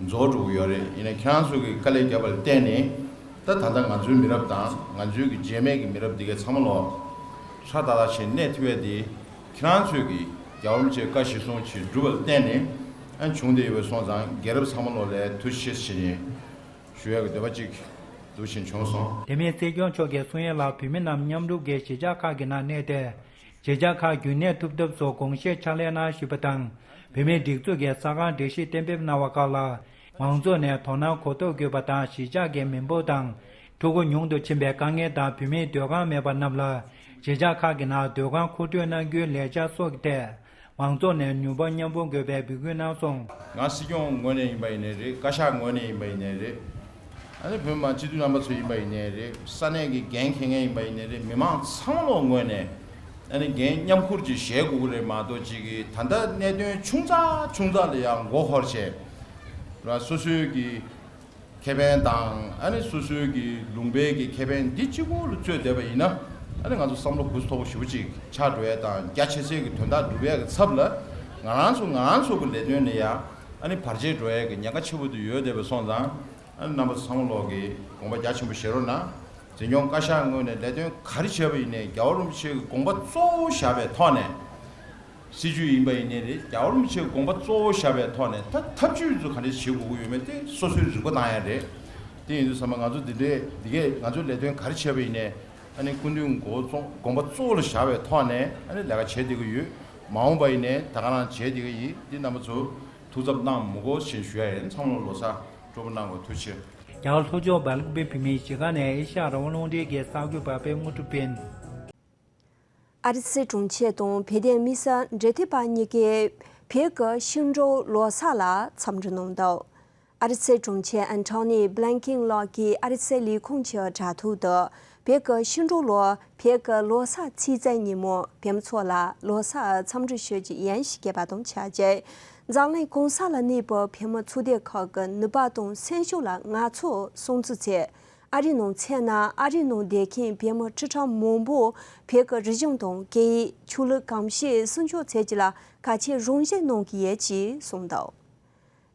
རྫོགས་འགྲོ་གི་ཡོད་རེད། ཡིན་ནའི་ཁྱེད་རང་ཚོ་གི་དཀའ་ལས་བརྒྱབ་པ་ལ་བརྟེན་ནས་ད་ད་ལྟ་ང་ཚོའི་མི་རབས་དང་ང་ཚོའི་གི་རྗེས་མའི་གི་མི་རབས་འདི་གའི་ཚང་མ་ལོ་ཧྲ་ཏག་ཏག་བྱས་གནས་ཐུབ་ཡ་དེ་ཁྱེད་རང་ཚོས་ཀྱི་རྒྱལ་བ་རིན་པོ་ཆེའི་བཀའ་གཞིར་བཟུང་ཅིག་བསྒྲུབས་པ་ལ་བརྟེན་ནས་ཨ་བྱུང་བསྡད་ཡོད་པ་སོང་ཙང་རྒན་རབས་ཚང་མ་ལོ་ལ་ཐུགས་རྗེ་ཆེ་ཞུ་ནས་ཞུ་ཡག་གི་འདོད་པ་ཅིག་འདུག་བཞིན་བྱུང་སོང་། དེ་མིན་སྲིད་སྐྱོང་མཆོག་གིས་གསུང་ཡ་ལ། བོད་མི་རྣམས་མཉམ་རུབ་ཀྱིས་གཞིས་ཆགས་ཁག་གི་ནང་གནས་ཏེ། གཞིས་ཆགས་ཁག་རྒྱུན་གནས་ཐུབ་ཐབས་སུ་དགོངས་བཞེས་ཕྱག་ལས་གནང་ཞུས་པ་དང་། བོད་མིའི་སྒྲིག་འཛུགས་ཀྱི་གསར་ཁང་སྒྲིག་གཞི་གཏན་འབེབས་གནང་བ་ཁག་ལ། མང་ཚོགས་ནས་དོ་སྣང་གོ་རྟོགས་དགོས་པ་དང་། གཞིས་ཆགས་ཀྱི་མི་འབོར་དང་ཕྲུ་གུ་ཉུང་དུ་ཕྱིན་པའི་དཀའ་ངལ་དང་། བོད་མིའི་སྡོད་ཁང་མེད་པ་རྣམས་ལ་གཞིས་ཆགས་ཁག་གི་ནང་སྡོད་ཁང་མཁོ་སྤྲོད་གནང་རྒྱུའི་ལས་འཆར་སོགས་ཀྱི་ཐད། མང་ཚོགས་ནས་ནུས་པ་མཉམ་སྤུངས་དགོས་པའི་འབོད་སྐུལ་གནང་སོང་། ང་སྲིད་སྐྱོང་ངོས་ནས་ཡིན་པ་ཡིན་ནའི་རེད། བཀའ་ཤག་ངོས་ནས་ཡིན་པ་ཡིན་ནའི་རེད། ཨ་ནི་བོད་མི་མང་སྤྱི་འཐུས་རྣམ་པ་ཚོ་ཡིན་པ་ཡིན་ནའི་རེད། ས་གནས་ཀྱི་འགན་འཁྱེར་མཁན་ཡིན་པ་ཡིན་ནའི་རེད། མི་མང་ཚང་མ་ལོག་ངོས་ནས་ཨ་ནི་འགན་མཉམ་ཁུར་ཅིག་བཞེས་དགོས་ཀྱི་རེད་མ་གཏོགས། ཅིག་གི་ད་ལྟ་གནད་དོན་ཆུང་ཙག་ཆུང་ཙག་ལ་ཡང་མགོ་འཁོར་བྱས་ར། སོ་སོའི་གི་ཁེ་ཕན་དང་། ཨ་ནི་སོ་སོའི་གི་ལུང་པའི་གི་ཁེ་ཕན་འདི་གཅིག་པོ་ལ་རྩོད་བསྡད་པ་ཡིན་ན། ཨ་ནི་ང་ཚོ་བསམ་བློ་གུ་དོག་པོ་ཞེ་པོ་ཅིག་ཆགས་འགྲོ་ཡ་དང་། རྒྱ་ཆེ་སའི་གི་དོན་དག་སྒྲུབ་ཡ་གི་ཚབ་ལ་ ང་རང་ཚོ་ང་རང་ཚོ་གི་ལས་དོན་ནི་ཡ་ཨ་ནི་བར་ཆད་འགྲོ་ཡས་ཀྱི་ཉེན་ཁ་ཆེ་བོ་དེ་ཡོད་བསྡད་པ་སོང་ཙང་། ཨ་ནི་རྣམ་པ་ཚོ་ཚང་མ་ལོག་གི་དགོངས་པ་རྒྱ་ཆེན་པོ་བཞེས་རོགས་གནང་། འཛིན་སྐྱོང་བཀའ་ཤག་ངོས་ནས་ལས་དོན་ག་རེ་བྱས་པ་ཡིན་ནའི་རྒྱལ་བ་རིན་པོ་ཆེ་གི་དགོངས་པ་གཙོ་བོ་བཞག་པའི་ཐོག་ནས། སྲིད་ཇུས་ཡིན་པ་ཡིན་ནའི་རེད། རྒྱལ་བ་རིན་པོ་ཆེའི་དགོངས་པ་གཙོ་བོ་བཞག་པའི་ཐོག་ནས་ད་ཐབས་ཇུས་ཚོ་ག་འདྲས་བྱེད་དགོས་ཀྱི་ཡོད་མེད་དེ་སོ་སོས་རིག་པ་བཏང་ཡ་རེད། དེ་ཡིན་དུས་ཚང་མ་ང་ཚོ་འདི་འདྲས་འདི་གས་ང་ཚོའི་ལས་དོན་ག་རེ་བྱས་པ་ཡིན་ནའི་ཨ་ནི་སྐུ་མདུན་མགོ་བཙོང་དགོངས་པ་གཙོ་བོ་ལ་བཞག་པའི་ཐོག་ནས་ཨ་ནི་ལས་ཀ་བྱེད་བསྡད་ཀྱི་ཡོད། མ་འོངས་པ་ཡིན་ནའི་ད་ག་རང་བྱེད་བསྡད་ཀྱི་ཡིན། འདི་རྣམ་པ་ཚོ་ཐུགས་འཚབ་གནང་མི་དགོས་ཞེས་ཞུ་ཡ་ཡིན། ཚང་མ་ལ་ལོ་གསར་སྤྲོ་པོ་གནང་དགོས། ཐུགས་རྗེ་ཆེ། རྒྱ་གར་ལྷོ་ཕྱོགས་སྦེལ་ཀོབ་བོད་མིའི་གཞིས་ཀ་ནས་ཨེ་ཤ་ཡ་རང་དབང་རླུང་འཕྲིན་གྱི་གསར་འགོད་པ་པད་མགོན་གྲུབ་པིན། ཨ་རི་སའི་དྲུང་ཆེ་དང་བོད་དོན་དམིགས་བསལ་འབྲེལ་མཐུད་པ་གཉིས་ཀས་བོད་ཀྱི་ཤིང་འབྲུག་ལོ་གསར་ལ་འཚམས་འདྲི་གནང་འདུག་ཨ་རི་སའི་དྲུང་ཆེ་ཨན་ཐོ་ནི་བྷི་ལན་ཀིན་ལགས་ཀྱིས་ཨ་རི་སའི་ལས་ཁུངས་ཀྱི་དྲ་ཐོག་ཏུ་བོད་ཀྱི་ཤིང་འབྲུག་ལོ། བོད་ཀྱི་ལོ་གསར་ཚེས་བཙའ་ཉིན་མོ་བོད་མི་ཚོ་ལ་ལོ་གསར་འཚམས་འདྲི་ཞུ་རྒྱུ་ཡིན་ཞེས་བརྗོད་པ་དང་ཆབས་ཅིག་འཛམ་གླིང་གང་ས་ལ་གནས་པའི་བོད་མི་ཚོགས་སྡེ་ཁག་གི་ནུས་པ་དང་སེམས་ཤུགས་ལ་ང་ཚོ་སྲུང་བརྩི་ཆེད། ཨ་རིའི་ནང་མཚོན་ན་ཨ་རིའི་ནང་བསྡད་མཁན་བོད་མི་ཁྲི་ཕྲག་མང་པོ་བོད་ཀྱི་རིག་གཞུང་དང་སྐད་ཡིག་ཆོས་ལུགས་གོམས་གཤིས་སྲུང་སྐྱོབ་བྱེད་རྒྱུ་ལ་གལ་ཆེའི་རང་བཞིན་གནང་གི་ཡོད་ཅེས་གསུངས་འདུག་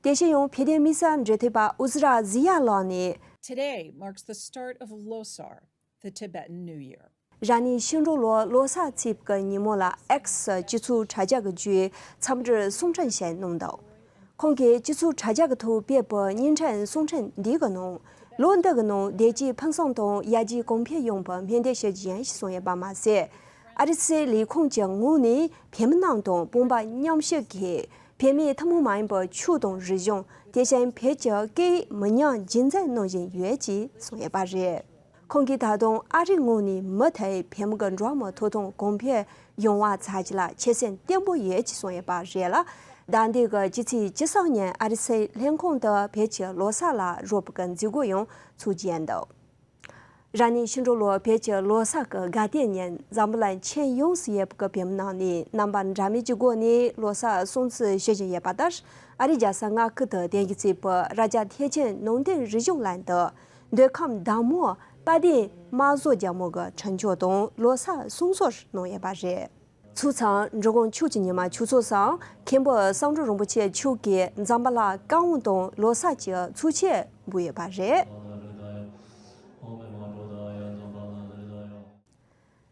དེ་བཞིན་ཡང་བོད་དོན་དམིགས་བསལ་འབྲེལ་མཐུད་པ་ཨུ་ཛི་ར་ཟི་ཡ་ལགས་ནས། Today marks the start of Losar, the Tibetan New Year. རང་ཉིད་ཤིང་འབྲུག་ལོ་ལོ་གསར་ཚེས་ཀྱི་ཉིན་མོ་ལ་X་སྤྱི་ཚོགས་དྲ་རྒྱ་གི་བརྒྱུད་འཚམས་འདྲིར་གསུང་འཕྲིན་ཞིག་གནང་འདུག་ཁོང་གིས་སྤྱི་ཚོགས་དྲ་རྒྱ་གི་ཐོག་སྤེལ་བའི་བརྙན་འཕྲིན་གསུང་འཕྲིན་འདི་གི་ནང་ལོ་འདི་གི་ནང་བདེ་སྐྱིད་ཕུན་སུམ་དང་ཡར་རྒྱས་གོང་འཕེལ་ཡོང་བའི་སྨོན་འདུན་ཞུ་རྒྱུ་ཡིན་ཞེས་གསུངས་ཡོད་པ་མ་ཟད། ཨ་རི་སའི་ལས་ཁུངས་ཀྱི་ངོས་ནས་བོད་མི་རྣམས་དང་དཔུང་པ་མཉམ་གཤིབ་ཀྱིས་བོད་མིའི་ཐུན་མོང་མ་ཡིན་པའི་ཆོས་དང་རིག་གཞུང་དེ་བཞིན་བོད་ཀྱི་སྐད་ཡིག་མི་ཉམས་རྒྱུན་འཛིན་གནང་བཞིན་ཡོད་ཅེས་གསུངས་ཡོད་པ་རེད། ཁོང་གིས་ད་དུང་ཨ་རིའི་ངོས་ནས་མུ་མཐུད་བོད་མི་གི་འགྲོ་བ་མིའི་ཐོབ་ཐང་གོང་འཕེལ་ཡོང་བ་མཛད་རྒྱུ་ལ་ཆོད་སེམས་བརྟན་པོ་ཡོད་ཅེས་གསུངས་ཡོད་པ་རེད་ལ། ཟླ་འདིའི་གི་སྤྱི་ཚེས་བཅུ་གསུམ་ཉིན་ཨ་རི་སའི་ལྷན་ཁང་དུ་བོད་ཀྱི་ལོ་གསར་ལ་རོལ་པའི་གི་མཛད་སྒོ་ཡང་ཚོགས་རྒྱུ་ཡིན་འདུག་རང་ཉིད་ཤིང་འབྲུག་ལོ་བོད་ཀྱི་ལོ་གསར་གྱི་དགའ་སྟོན་ཉིན་འཛམ་བུ་གླིང་ཁྱོན་ཡོངས་སུ་ཡོད་པའི་བོད་མི་རྣམས་ནས་རྣམ་པ་འདྲ་མིན་གྱི་སྒོ་ནས་ལོ་གསར་སྲུང་བརྩི་ཞུ་བཞིན་ཡོད་པ་ལྟར། ཨ་རིའི་རྒྱལ་ས་མངའ་ཁུལ་དུ་གདན་འདྲེན་གཙོས་པའི་རྭ་རྒྱ་ཐེག་ཆེན་ནང་བསྟན་རིག་གཞུང་ལམ་དུ་མདོ་ཁམས་བདག་མོ་དཔལ་ལྡན་དམག་བཟོ་རྒྱལ་མོ་གི་འཕྲིན་བཅོལ་དང་ལོ་གསར་སྲུང་བརྩི་གནང་ཡོད་པ་རེད། ཚོགས་མཚམས་འབྲི་གུང་ཆོས་ཀྱི་ཉི་མ་ཆོས་ཚོགས་སམ་མཁན་པོ་བསམ་གྲུབ་རིན་པོ་ཆེ་མཆོག་གིས་འཛམ་བུ་གླིང་བཀའ་དབང་དང་ལོ་གསར་གྱི་ཚོགས་ཆོས་འབུལ་ཡོད་པ་རེད།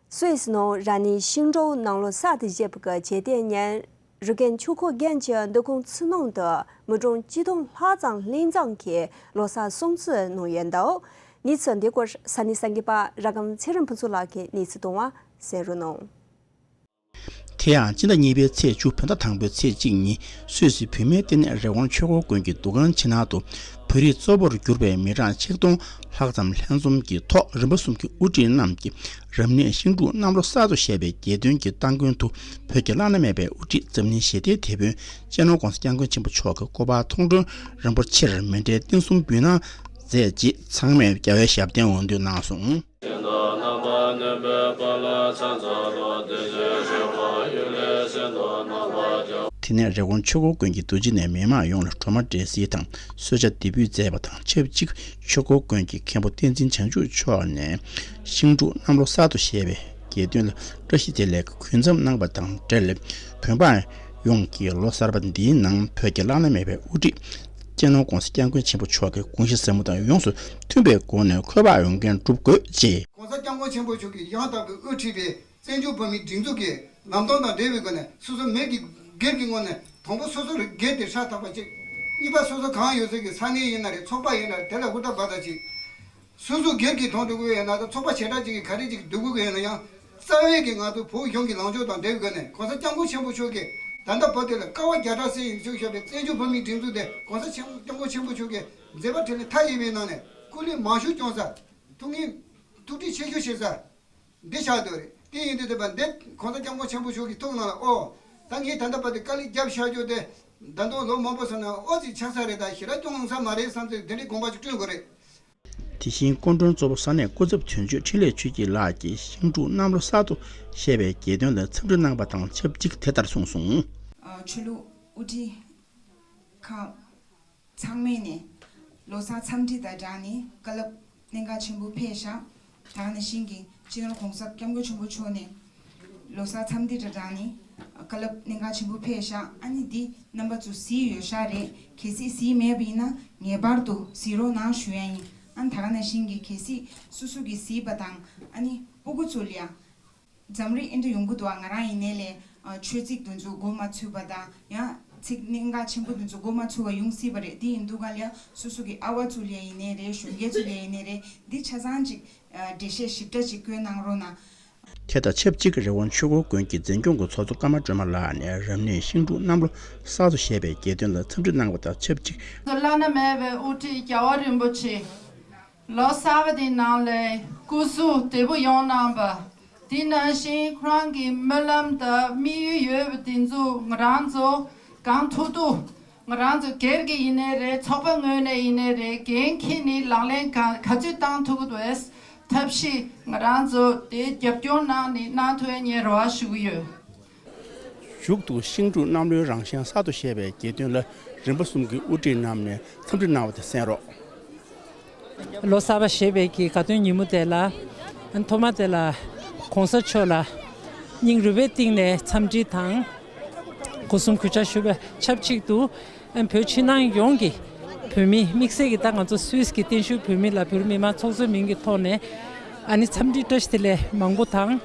སུད་སི་ནང་རང་ཉིད་ཤིང་འབྲུག་གནམ་ལོ་གསར་དུ་བཞད་པའི་གི་རྗེས་དེ་ཉིན། རི་ཀོན་ཆོས་འཁོར་དགོན་གྱི་འདུ་ཁང་ཕྱི་ནང་དུ་མི་གྲངས་བཅུ་སྟོང་ལྷག་ཙམ་ལྷན་འཛོམས་ཀྱིས་ལོ་གསར་སྲུང་བརྩི་གནང་ཡོད་འདུག་གནས་ཚུལ་འདི་སྐོར་ས་གནས་གསར་འགོད་པ་ར་སྒམ་ཚེ་རིང་ཕུན་ཚོགས་ལགས་ཀྱིས་གནས་ཚུལ་བཏང་བ་གསན་རོགས་གནང་། དེ་ཡང་སྤྱི་ཟླ་གཉིས་པའི་ཚེས་བཅུ་བོད་ཟླ་དང་པོའི་ཚེས་གཅིག་ཉིན་སུད་སི་བུད་མེད་ལྟེ་གནས་རི་ཀོན་ཆོས་འཁོར་དགོན་གྱི་འདུ་ཁང་ཕྱི་ནང་དུ་བོད་རིགས་གཙོ་བོར་གྱུར་པའི་མི་གྲངས་ཆིག་སྟོང་ལྷག་ཙམ་ལྷན་འཛོམས་ཀྱི་ཐོག་རིམ་པ་གསུམ་གྱི་དབུ་ཁྲིད་རྣམས་ཀྱིས་རབ་གནས་ཤིང་འབྲུག་གནམ་ལོ་གསར་དུ་བཞད་པའི་རྒྱལ་སྟོན་གྱི་སྟ་གོན་དུ་བོད་ཀྱི་བླ་ན་མེད་པའི་དབུ་ཁྲིད་འཛམ་གླིང་ཞི་བདེའི་དེད་དཔོན་སྤྱི་ནོར་༸གོང་ས་༸སྐྱབས་མགོན་ཆེན་པོ་མཆོག་གི་སྐུ་པར་མཐོང་གྲོལ་རིན་པོ་ཆེར་མཎྜལ་རྟེན་གསུམ་འབུལ་གནང་མཛད་རྗེས་ཚང་མས་རྒྱལ་བའི་ཞབས་བརྟན་འོང་འདུན་གནང་སོང་། དེ་ནས་རི་ཀོན་ཆོས་འཁོར་དགོན་གྱི་འདུ་བྱེད་ནས་མི་མང་ཡོངས་ལ་སྒྲོལ་མ་འབྲས་སིལ་དང་གསོལ་ཇ་འདེགས་འབུལ་མཛད་པ་དང་ཆབས་ཅིག་ཆོས་འཁོར་དགོན་གྱི་མཁན་པོ་བསྟན་འཛིན་བྱང་ཆུབ་མཆོག་ནས་ཤིང་འབྲུག་གནམ་ལོ་གསར་དུ་བཞད་པའི་རྒྱལ་སྟོན་ལ་བཀྲ་ཤིས་བདེ་ལེགས་ཀྱི་གུས་འཛོམས་གནང་བ་དང་འབྲེལ། བོད་འབངས་ཡོངས་ཀྱིས་ལོ་གསར་པ་འདིའི་ནང་བོད་ཀྱི་བླ་ན་མེད་པའི་དབུ་ཁྲིད་སྤྱི་ནོར་༸གོང་ས་༸སྐྱབས་མགོན་ཆེན་པོ་མཆོག་གི་དགོངས་གཞི་ཟབ་མོ་དང་ཡོངས་སུ་མཐུན་པའི་སྒོ་ནས་འཁོས་དཔག་ཡོང་མཁན་སྒྲུབ་དགོས་ཅེས། ༸གོང་ས་༸སྐྱབས་མགོན་ཆེན་པོ་མཆོག་གིས་ཡང་དག་པའི་དབུ་ཁྲིད་པའི་བཙན་བྱོལ་བོད་མིའི་སྒྲིག་འཛུགས་ཀྱི་ལམ་སྟོན་དང་འབྲེལ་བའི་སྒོ་ནས་སོ་སོ་མི་གི་སྒེར་གྱི་ངོས་ནས་དང་པོ་སོ་སོ་རི་སྒེར་དེ་ཧྲ་ཐག་པ་ཅིག་གཉིས་པ་སོ་སོ་གང་ཡོད་ཚད་ཀྱི་ས་གནས་ཡིན་ན་རེད། ཚོགས་པ་ཡིན་ན་རེད། དེ་ལ་ཧུར་ཐག་འབད་ཐག་ཅིག་སོ་སོ་སྒེར་གྱི་དོན་སྒྲུབ་དགོས་ཡོད་ན་དང་ཚོགས་པ་བྱེ་བྲག་ཅིག་གི་ག་རེ་ཅིག་སྒྲུབ་དགོས་ཡོད་ན་ཡང་རྩ་བའི་གི་ང་ཚོ་བོད་གཞུང་གི་ལངས་ཕྱོགས་དང་འབྲེལ་བའི་སྒོ་ནས་༸གོང་ས་༸སྐྱབས་མགོན་ཆེན་པོ་མཆོག་གིས་ད་ལྟ་བར་དུ་ལ་དཀའ་བ་བརྒྱ་ཕྲག་སེལ་ཡིན་ཞུ་བཞག་པའི་བཙན་བྱོལ་བོད་མིའི་སྒྲིག་འཛུགས་དེ་༸གོང་ས་༸སྐྱབས་མགོན་ཆེན་པོ་མཆོག་གིས་མཛད་པ་འཕྲིན་ལས་མཐའ་ཡས་པའི་ནང་ནས་སྐུ་ལས་མང་ཤོས་བསྐྱོན་ས། ཐུགས་ངེས་ཐུགས་ཁྲལ་ཆེ་ཤོས་བྱེད་ས་འདི་ཆགས་བསྡད་རེད། དེ་ཡིན་དུས་དེ་བ་འདི་༸གོང་ས་༸སྐྱབས་མགོན་ཆེན་པོ་མཆོག་གི་ཐུགས་ནང་ལ་ཨོ་ད་ངས་ད་ལྟ་བར་དུ་དཀའ་ལས་བརྒྱབ་བཞག་རྒྱུ་དེ་ད་དུང་ལོ་མང་པོ་སོང་ན་ཨོ་ཙི་ཆགས་ས་རེད། ད་ཞེ་དྲག་སྐྱོན་ཡོང་ས་མ་རེད་བསམ་ཚེ་དེ་འདྲའི་དགོངས་པ་ཅིག་བསྐྲུན་དགོས་རེད། དེ་བཞིན་སྐུ་མགྲོན་གཙོ་བོ་ས་གནས་སྐུ་ཚབ་དོན་གཅོད་འཕྲིན་ལས་ཆོས་སྐྱིད་ལགས་ཀྱིས་ཤིང་འབྲུག་གནམ་ལོ་གསར་དུ་བཞད་པའི་རྒྱལ་སྟོན་ལ་འཚམས་འདྲི་གནང་བ་དང་ཆབས་ཅིག་དེ་ལྟར་གསུངས་སོང་། ཆོས་ལུགས་དབུ་ཁྲིད་ཁག་ཚང་མས་ནས་ལོ་གསར་འཚམས་འདྲི་དང་སྦྲགས་ནས་བཀའ་སློབ་གནད་འགག་ཆེན་པོ་ཕེབས་ཤག་ད་ག་ནང་བཞིན་གྱི་སྤྱི་ནོར་༸གོང་ས་༸སྐྱབས་མགོན་ཆེན་པོ་མཆོག་ནས་ལོ་གསར་འཚམས་འདྲི་དང་སྦྲགས་ནས་ བཀའ་སློབ་གནད་འགག་ཆེན་པོ་ཕེབས་ཤག་ཨ་ནི་འདི་རྣམ་པ་ཚོ་གཟིགས་ཡོད་ཤག་རེད། གལ་སྲིད་གཟིགས་མེད་པ་ཡིན་ན་ངེས་པར་དུ་གཟིགས་རོགས་གནང་ཞུ་ཡ་ཡིན། ཨ་ནི་ད་ག་ནང་བཞིན་གྱི་གལ་སྲིད་སོ་སོ་གིས་གཟིགས་པ་དང་ཨ་ནི་སྤུ་གུ་ཚོ་ལ་ཡ། འཛམ་གླིང་ཨེ་འདྲ་ཡོང་གི་འདུག་ཨ། ང་རང་ཡིན་ནའི་ལས་ཆོས་ཚིག་དེ་ཚོ་མགོ་མ་ཚོས་པ་དང་ཡང་ཚིག་གནད་འགག་ཆེན་པོ་དེ་ཚོ་མགོ་མ་ཚོས་པ་ཡོང་སྲིད་པ་རེད། དེ་ཡིན་དུས་ག་ལ་ཡ་སོ་སོ་གི་ཨ་བ་ཚོ་ལ་ཡ་ཡིན་ནའི་རེད། གཞོན་སྐྱེས་ཚོ་ལ་ཡ་ཡིན་ནའི་རེད། འདི་ཆ་ཚང་ཅིག་འགྲེལ་བཤད་ཞིབ་ཕྲ་ཅིག་བཀོད་གནང་རོགས་གནང་། དེ་དང་ཆབས་ཅིག་རི་ཀོན་ཆོས་འཁོར་དགོན་གྱི་འཛིན་སྐྱོང་གི་ཚོགས་གཙོ་ཀརྨ་སྒྲོལ་མ་ལགས་ནས་རབ་གནས་ཤིང་འབྲུག་གནམ་ལོ་གསར་དུ་བཞད་པའི་རྒྱལ་སྟོན་ལ་འཚམས་འདྲི་གནང་བ་དང་ཆབས་ཅིག་བླ་ན་མེད་པའི་དབུ་ཁྲིད་རྒྱལ་བ་རིན་པོ་ཆེ། ལོ་གསར་པ་དེའི་ནང་ལ་སྐུ་གཟུགས་བདེ་པོ་ཡོང་གནང་པ། དེ་ནང་བཞིན་ཁོ་རང་གི་སྨོན་ལམ་དང་དམིགས་ཡུལ་ཡོད་པ་དེ་ཚོ་ང་རང་ཚོ་གང་ཐུབ་ཐུབ། ང་རང་ཚོ་སྒེར་གྱི་ཡིན་ནའི་རེད། ཚོགས་པ་ངོས་ནས་ཡིན་ནའི་རེད། འགན་འཁྱེར་ནས་ལག་ལེན་གང་ག་ཚོད་བཏང་ཐུབ་ཀྱི་འདུག་ཐབས་ཤེས་ང་རང་ཚོ་དེ་རྒྱབ་སྐྱོར་གནང་ནས་གནང་ཐུབ་ཡ་ངས་རེ་བ་ཞུ་གི་ཡོད། མཇུག་ཏུ་ཤིང་འབྲུག་གནམ་ལོའི་རང་བཞིན་གསར་དུ་བཞད་པའི་རྒྱལ་སྟོན་ལ་རིམ་པ་གསུམ་གྱི་དབུ་ཁྲིད་རྣམས་ནས་འཚམས་འདྲི་གནང་བ་དེ་གསན་རོགས། ལོ་གསར་པ་བཞད་པའི་གི་དགའ་སྟོན་ཉིན་མོ་དེ་ལ་ཐོག་མ་དེ་ལ་གོང་ས་མཆོག་ལ་སྙིང་རུས་པའི་གཏིང་ནས་འཚམས་འདྲི་དང་སྒོ་གསུམ་གུས་ཕྱག་ཞུ་བའི་ཆབས་ཅིག་ཏུ། བོད་ཕྱི་ནང་ཡོངས་ཀྱི་བོད་མི་དམིགས་བསལ་གྱི་ད་ང་ཚོ་སུད་སི་གི་བརྟན་བཞུགས་བོད་མི་ལ་བོད་མི་མང་ཚོགས་གཙོའི་མིང་གི་ཐོག་ནས་ཨ་ནི་འཚམས་འདྲི་བཀྲ་ཤིས་བདེ་ལེགས་མང་པོ་དང་།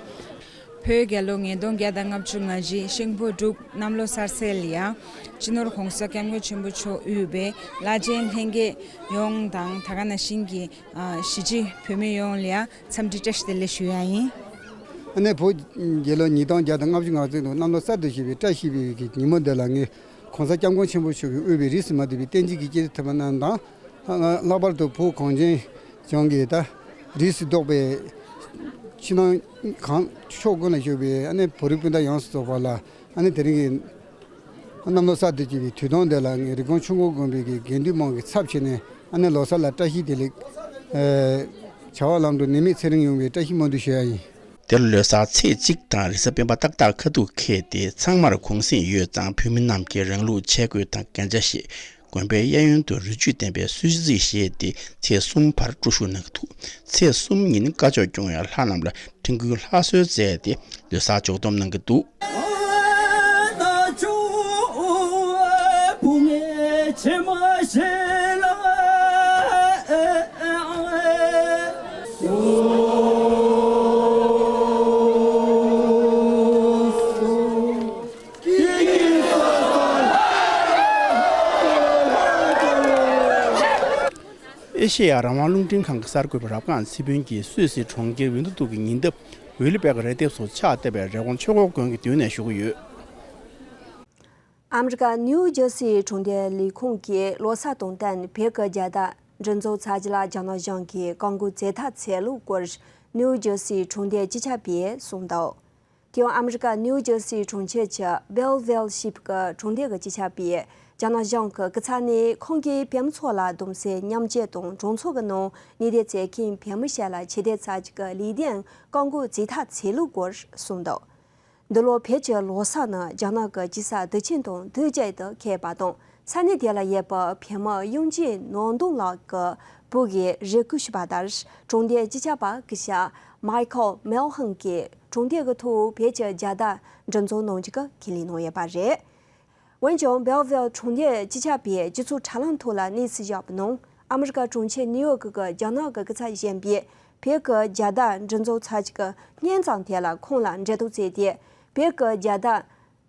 བོད་རྒྱལ་ལོ་ཉིས་སྟོང་བརྒྱ་དང་ལྔ་བཅུ་ང་བཞི་ཤིང་ཕོ་འབྲུག་གནམ་ལོ་གསར་ཚེས་ལ་ཡང་སྤྱི་ནོར་༸གོང་ས་༸སྐྱབས་མགོན་ཆེན་པོ་མཆོག་དབུས་པའི་བླ་ཆེན་ལྷན་རྒྱས་ཡོངས་དང་ད་ག་ནང་བཞིན་གྱི་གཞིས་བྱེས་བོད་མི་ཡོངས་ལ་ཡང་འཚམས་འདྲི་བཀྲ་ཤིས་བདེ་ལེགས་ཞུ་ཡ་ཡིན། ཨ་ནེ་བོད་རྒྱལ་ལོ་ཉིས་སྟོང་བརྒྱ་དང་ལྔ་བཅུ་ང་བརྩེགས་དང་གནམ་ལོ་གསར་དུ་བཞད་པའི་བཀྲ་ཤིས་པའི་གི་ཉིན་མོ་འདི་ལ་ངས་༸གོང་ས་༸སྐྱབས་མགོན་ཆེན་པོ་མཆོག་གི་དབུས་པའི་རིས་སུ་མ་ཆད་པའི་བསྟན་སྤྱི་གི་སྐྱེས་ཆེན་ཐེག་པ་རྣམས་དང་། ལྷག་པར་དུ་བོད་གངས་ཅན་ལྗོངས་ཀྱི་ད་རིས་སུ་གཏོགས་པའི་ཕྱི་ནང་གང་ཕྱོགས་ཀུན་ལ་བཞུགས་པའི་ཨ་ནེ་བོད་རིགས་སྤུན་ཟླ་ཡོངས་སུ་རྫོགས་པ་ལ་ཨ་ནེ་དེ་རིང་གི་གནམ་ལོ་གསར་དུ་བཞད་པའི་དུས་སྟོན་དེ་ལ་ངས་རི་ཀོན་ཆོས་འཁོར་དགོན་པའི་གི་དགེ་འདུན་མང་གི་ཚབ་བྱས་ནས་ཨ་ནེ་ལོ་གསར་ལ་བཀྲ་ཤིས་བདེ་ལེགས། བྱ་བ་ལམ་འགྲོ་ནད་མེད་ཚེ་རིང་ཡོང་བའི་བཀྲ་ཤིས་སྨོན་འདུན་ཞུ་ཡ་ཡིན། དེར་ལོ་གསར་ཚེས་གཅིག་དང་རེས་གཟའ་སྤེན་པ་ཏག་ཏག་ཁ་ཐུག་འཁེལ་ཏེ་ཚང་མར་གུང་གསེང་ཡོད་ཙང་བོད་མི་རྣམས་ཀྱིས་རང་ལུགས་ཆས་གོས་དང་རྒྱན་ཆ་བཞེས། དགོན་པའི་གཡས་གཡོན་དུ་རི་ཆུ་ལྡན་པའི་གསོལ་ཚིགས་བཞེས་ཏེ་ཚེས་གསུམ་བར་སྤྲོ་ཞུགས་གནང་གི་འདུག་ཚེས་གསུམ་ཉིན་བཀའ་ཆོས་སྐྱོང་བའི་ལྷ་རྣམས་ལ་འཕྲིན་བསྐུལ་ལྷ་གསོལ་མཛད་དེ་ལོ་གསར་འཇོག་སྡོམ་གནང་གི་འདུག་ཨེ་ཤེ་ཡ་རང་དབང་རླུང་འཕྲིན་ཁང་གི་གསར་འགོད་པ་རབ་སྒང་ཚེ་ཕུན་གྱིས་སུད་སི་གྲོང་ཁྱེར་ཝིན་ཏུ་ཏུག་གི་ཉེ་འདབས་ཝེ་ལི་པེ་ཀ་རི་ལྡེབས་སུ་ཕྱག་བཏབ་པའི་རི་ཀོན་ཆོས་འཁོར་དགོན་གྱི་མདུན་ནས་ཞུ་གི་ཡོད། ཨ་མི་རི་ཀ་ནིའུ་ཇར་སི་གྲོང་སྡེ་ལས་ཁུངས་ཀྱིས་ལོ་གསར་དང་བསྟུན་བོད་ཀྱི་རྒྱལ་དར་འགྲེམས་འཛུགས་ཚར་རྗེས་ལ་རྒྱ་ནག་གཞུང་གིས་བཀག་འགོག་ཇེ་མཐའ་བྱས་ལུགས་སྐོར་ནིའུ་ཇར་སི་གྲོང་སྡེའི་སྤྱི་ཁྱབ་པས་གསུངས་འདུག་དེ་ཡང་ཨ་མི་རི་ཀ་ནིའུ་ཇར་སི་གྲོང་ཁྱེར་གྱི་སྦེལ་ཝིལ་ཞེས་པའི་གྲོང་སྡེ་གི་སྤྱི་ཁྱབ་པས་རྒྱ་ནག་གཞུང་གི་སྐུ་ཚབ་ནས་ཁོང་གིས་བོད་མི་ཚོ་ལ་གདུང་སེམས་མཉམ་སྐྱེད་དང་གྲོང་ཚོ་གི་ནང་ཉེ་དུས་བྱེད་མཁན་བོད་མི་ཞིག་ལ་ཆེད་དེ་ཚར་གཅིག་གི་ལས་དོན་བཀག་འགོག་ཇེ་མཐའ་བྱས་ལུགས་སྐོར་གསུངས་འདུག་འདི་ལོ་བོད་ཀྱི་ལོ་གསར་ནི་རྒྱ་ནག་གི་རྒྱལ་ས་དེ་ཆིང་དང་དེ་ཅའི་དུ་འཁེལ་བ་དང་ས་གནས་དེ་ལ་ཡོད་པའི་བོད་མི་དབྱིན་ཇིའི་ནང་དོན་ལག་གི་བུ་གིས་རེ་སྐུལ་ཞུས་པ་ལྟར་གྲོང་སྡེའི་སྤྱི་ཁྱབ་པ་སྐུ་ཞབས་མའི་ཁལ་མེལ་ཧན་གྱིས་གྲོང་སྡེ་གི་ཐོག་བོད་ཀྱི་རྒྱལ་དར་འགྲེམས་འཛུགས་གནང་རྒྱུ་གི་ཁས་ལེན་གནང་ཡོད་པ་རེད། འོན་ཀྱང་སྦེལ་ཝིལ་གྲོང་སྡེའི་སྤྱི་ཁྱབ་པས་སྤྱི་ཚོགས་དྲ་ལམ་ཐོག་ལ་གནས་ཚུལ་བཞག་པའི་ནང་ཨ་མི་རི་ཀ་གྲོང་ཁྱེར་ནིའུ་ཡོག་གི་རྒྱ་ནག་གི་སྐུ་ཚབ་གཞོན་པས་བོད་ཀྱི་རྒྱལ་དར་འགྲེམས་འཛུགས་ཚར་གཅིག་གི་སྔོན་ཙམ་དེ་ལ་ཁོང་ལ་འབྲེལ་གཏོགས་བྱས་ཏེ་བོད་ཀྱི་རྒྱལ་དར་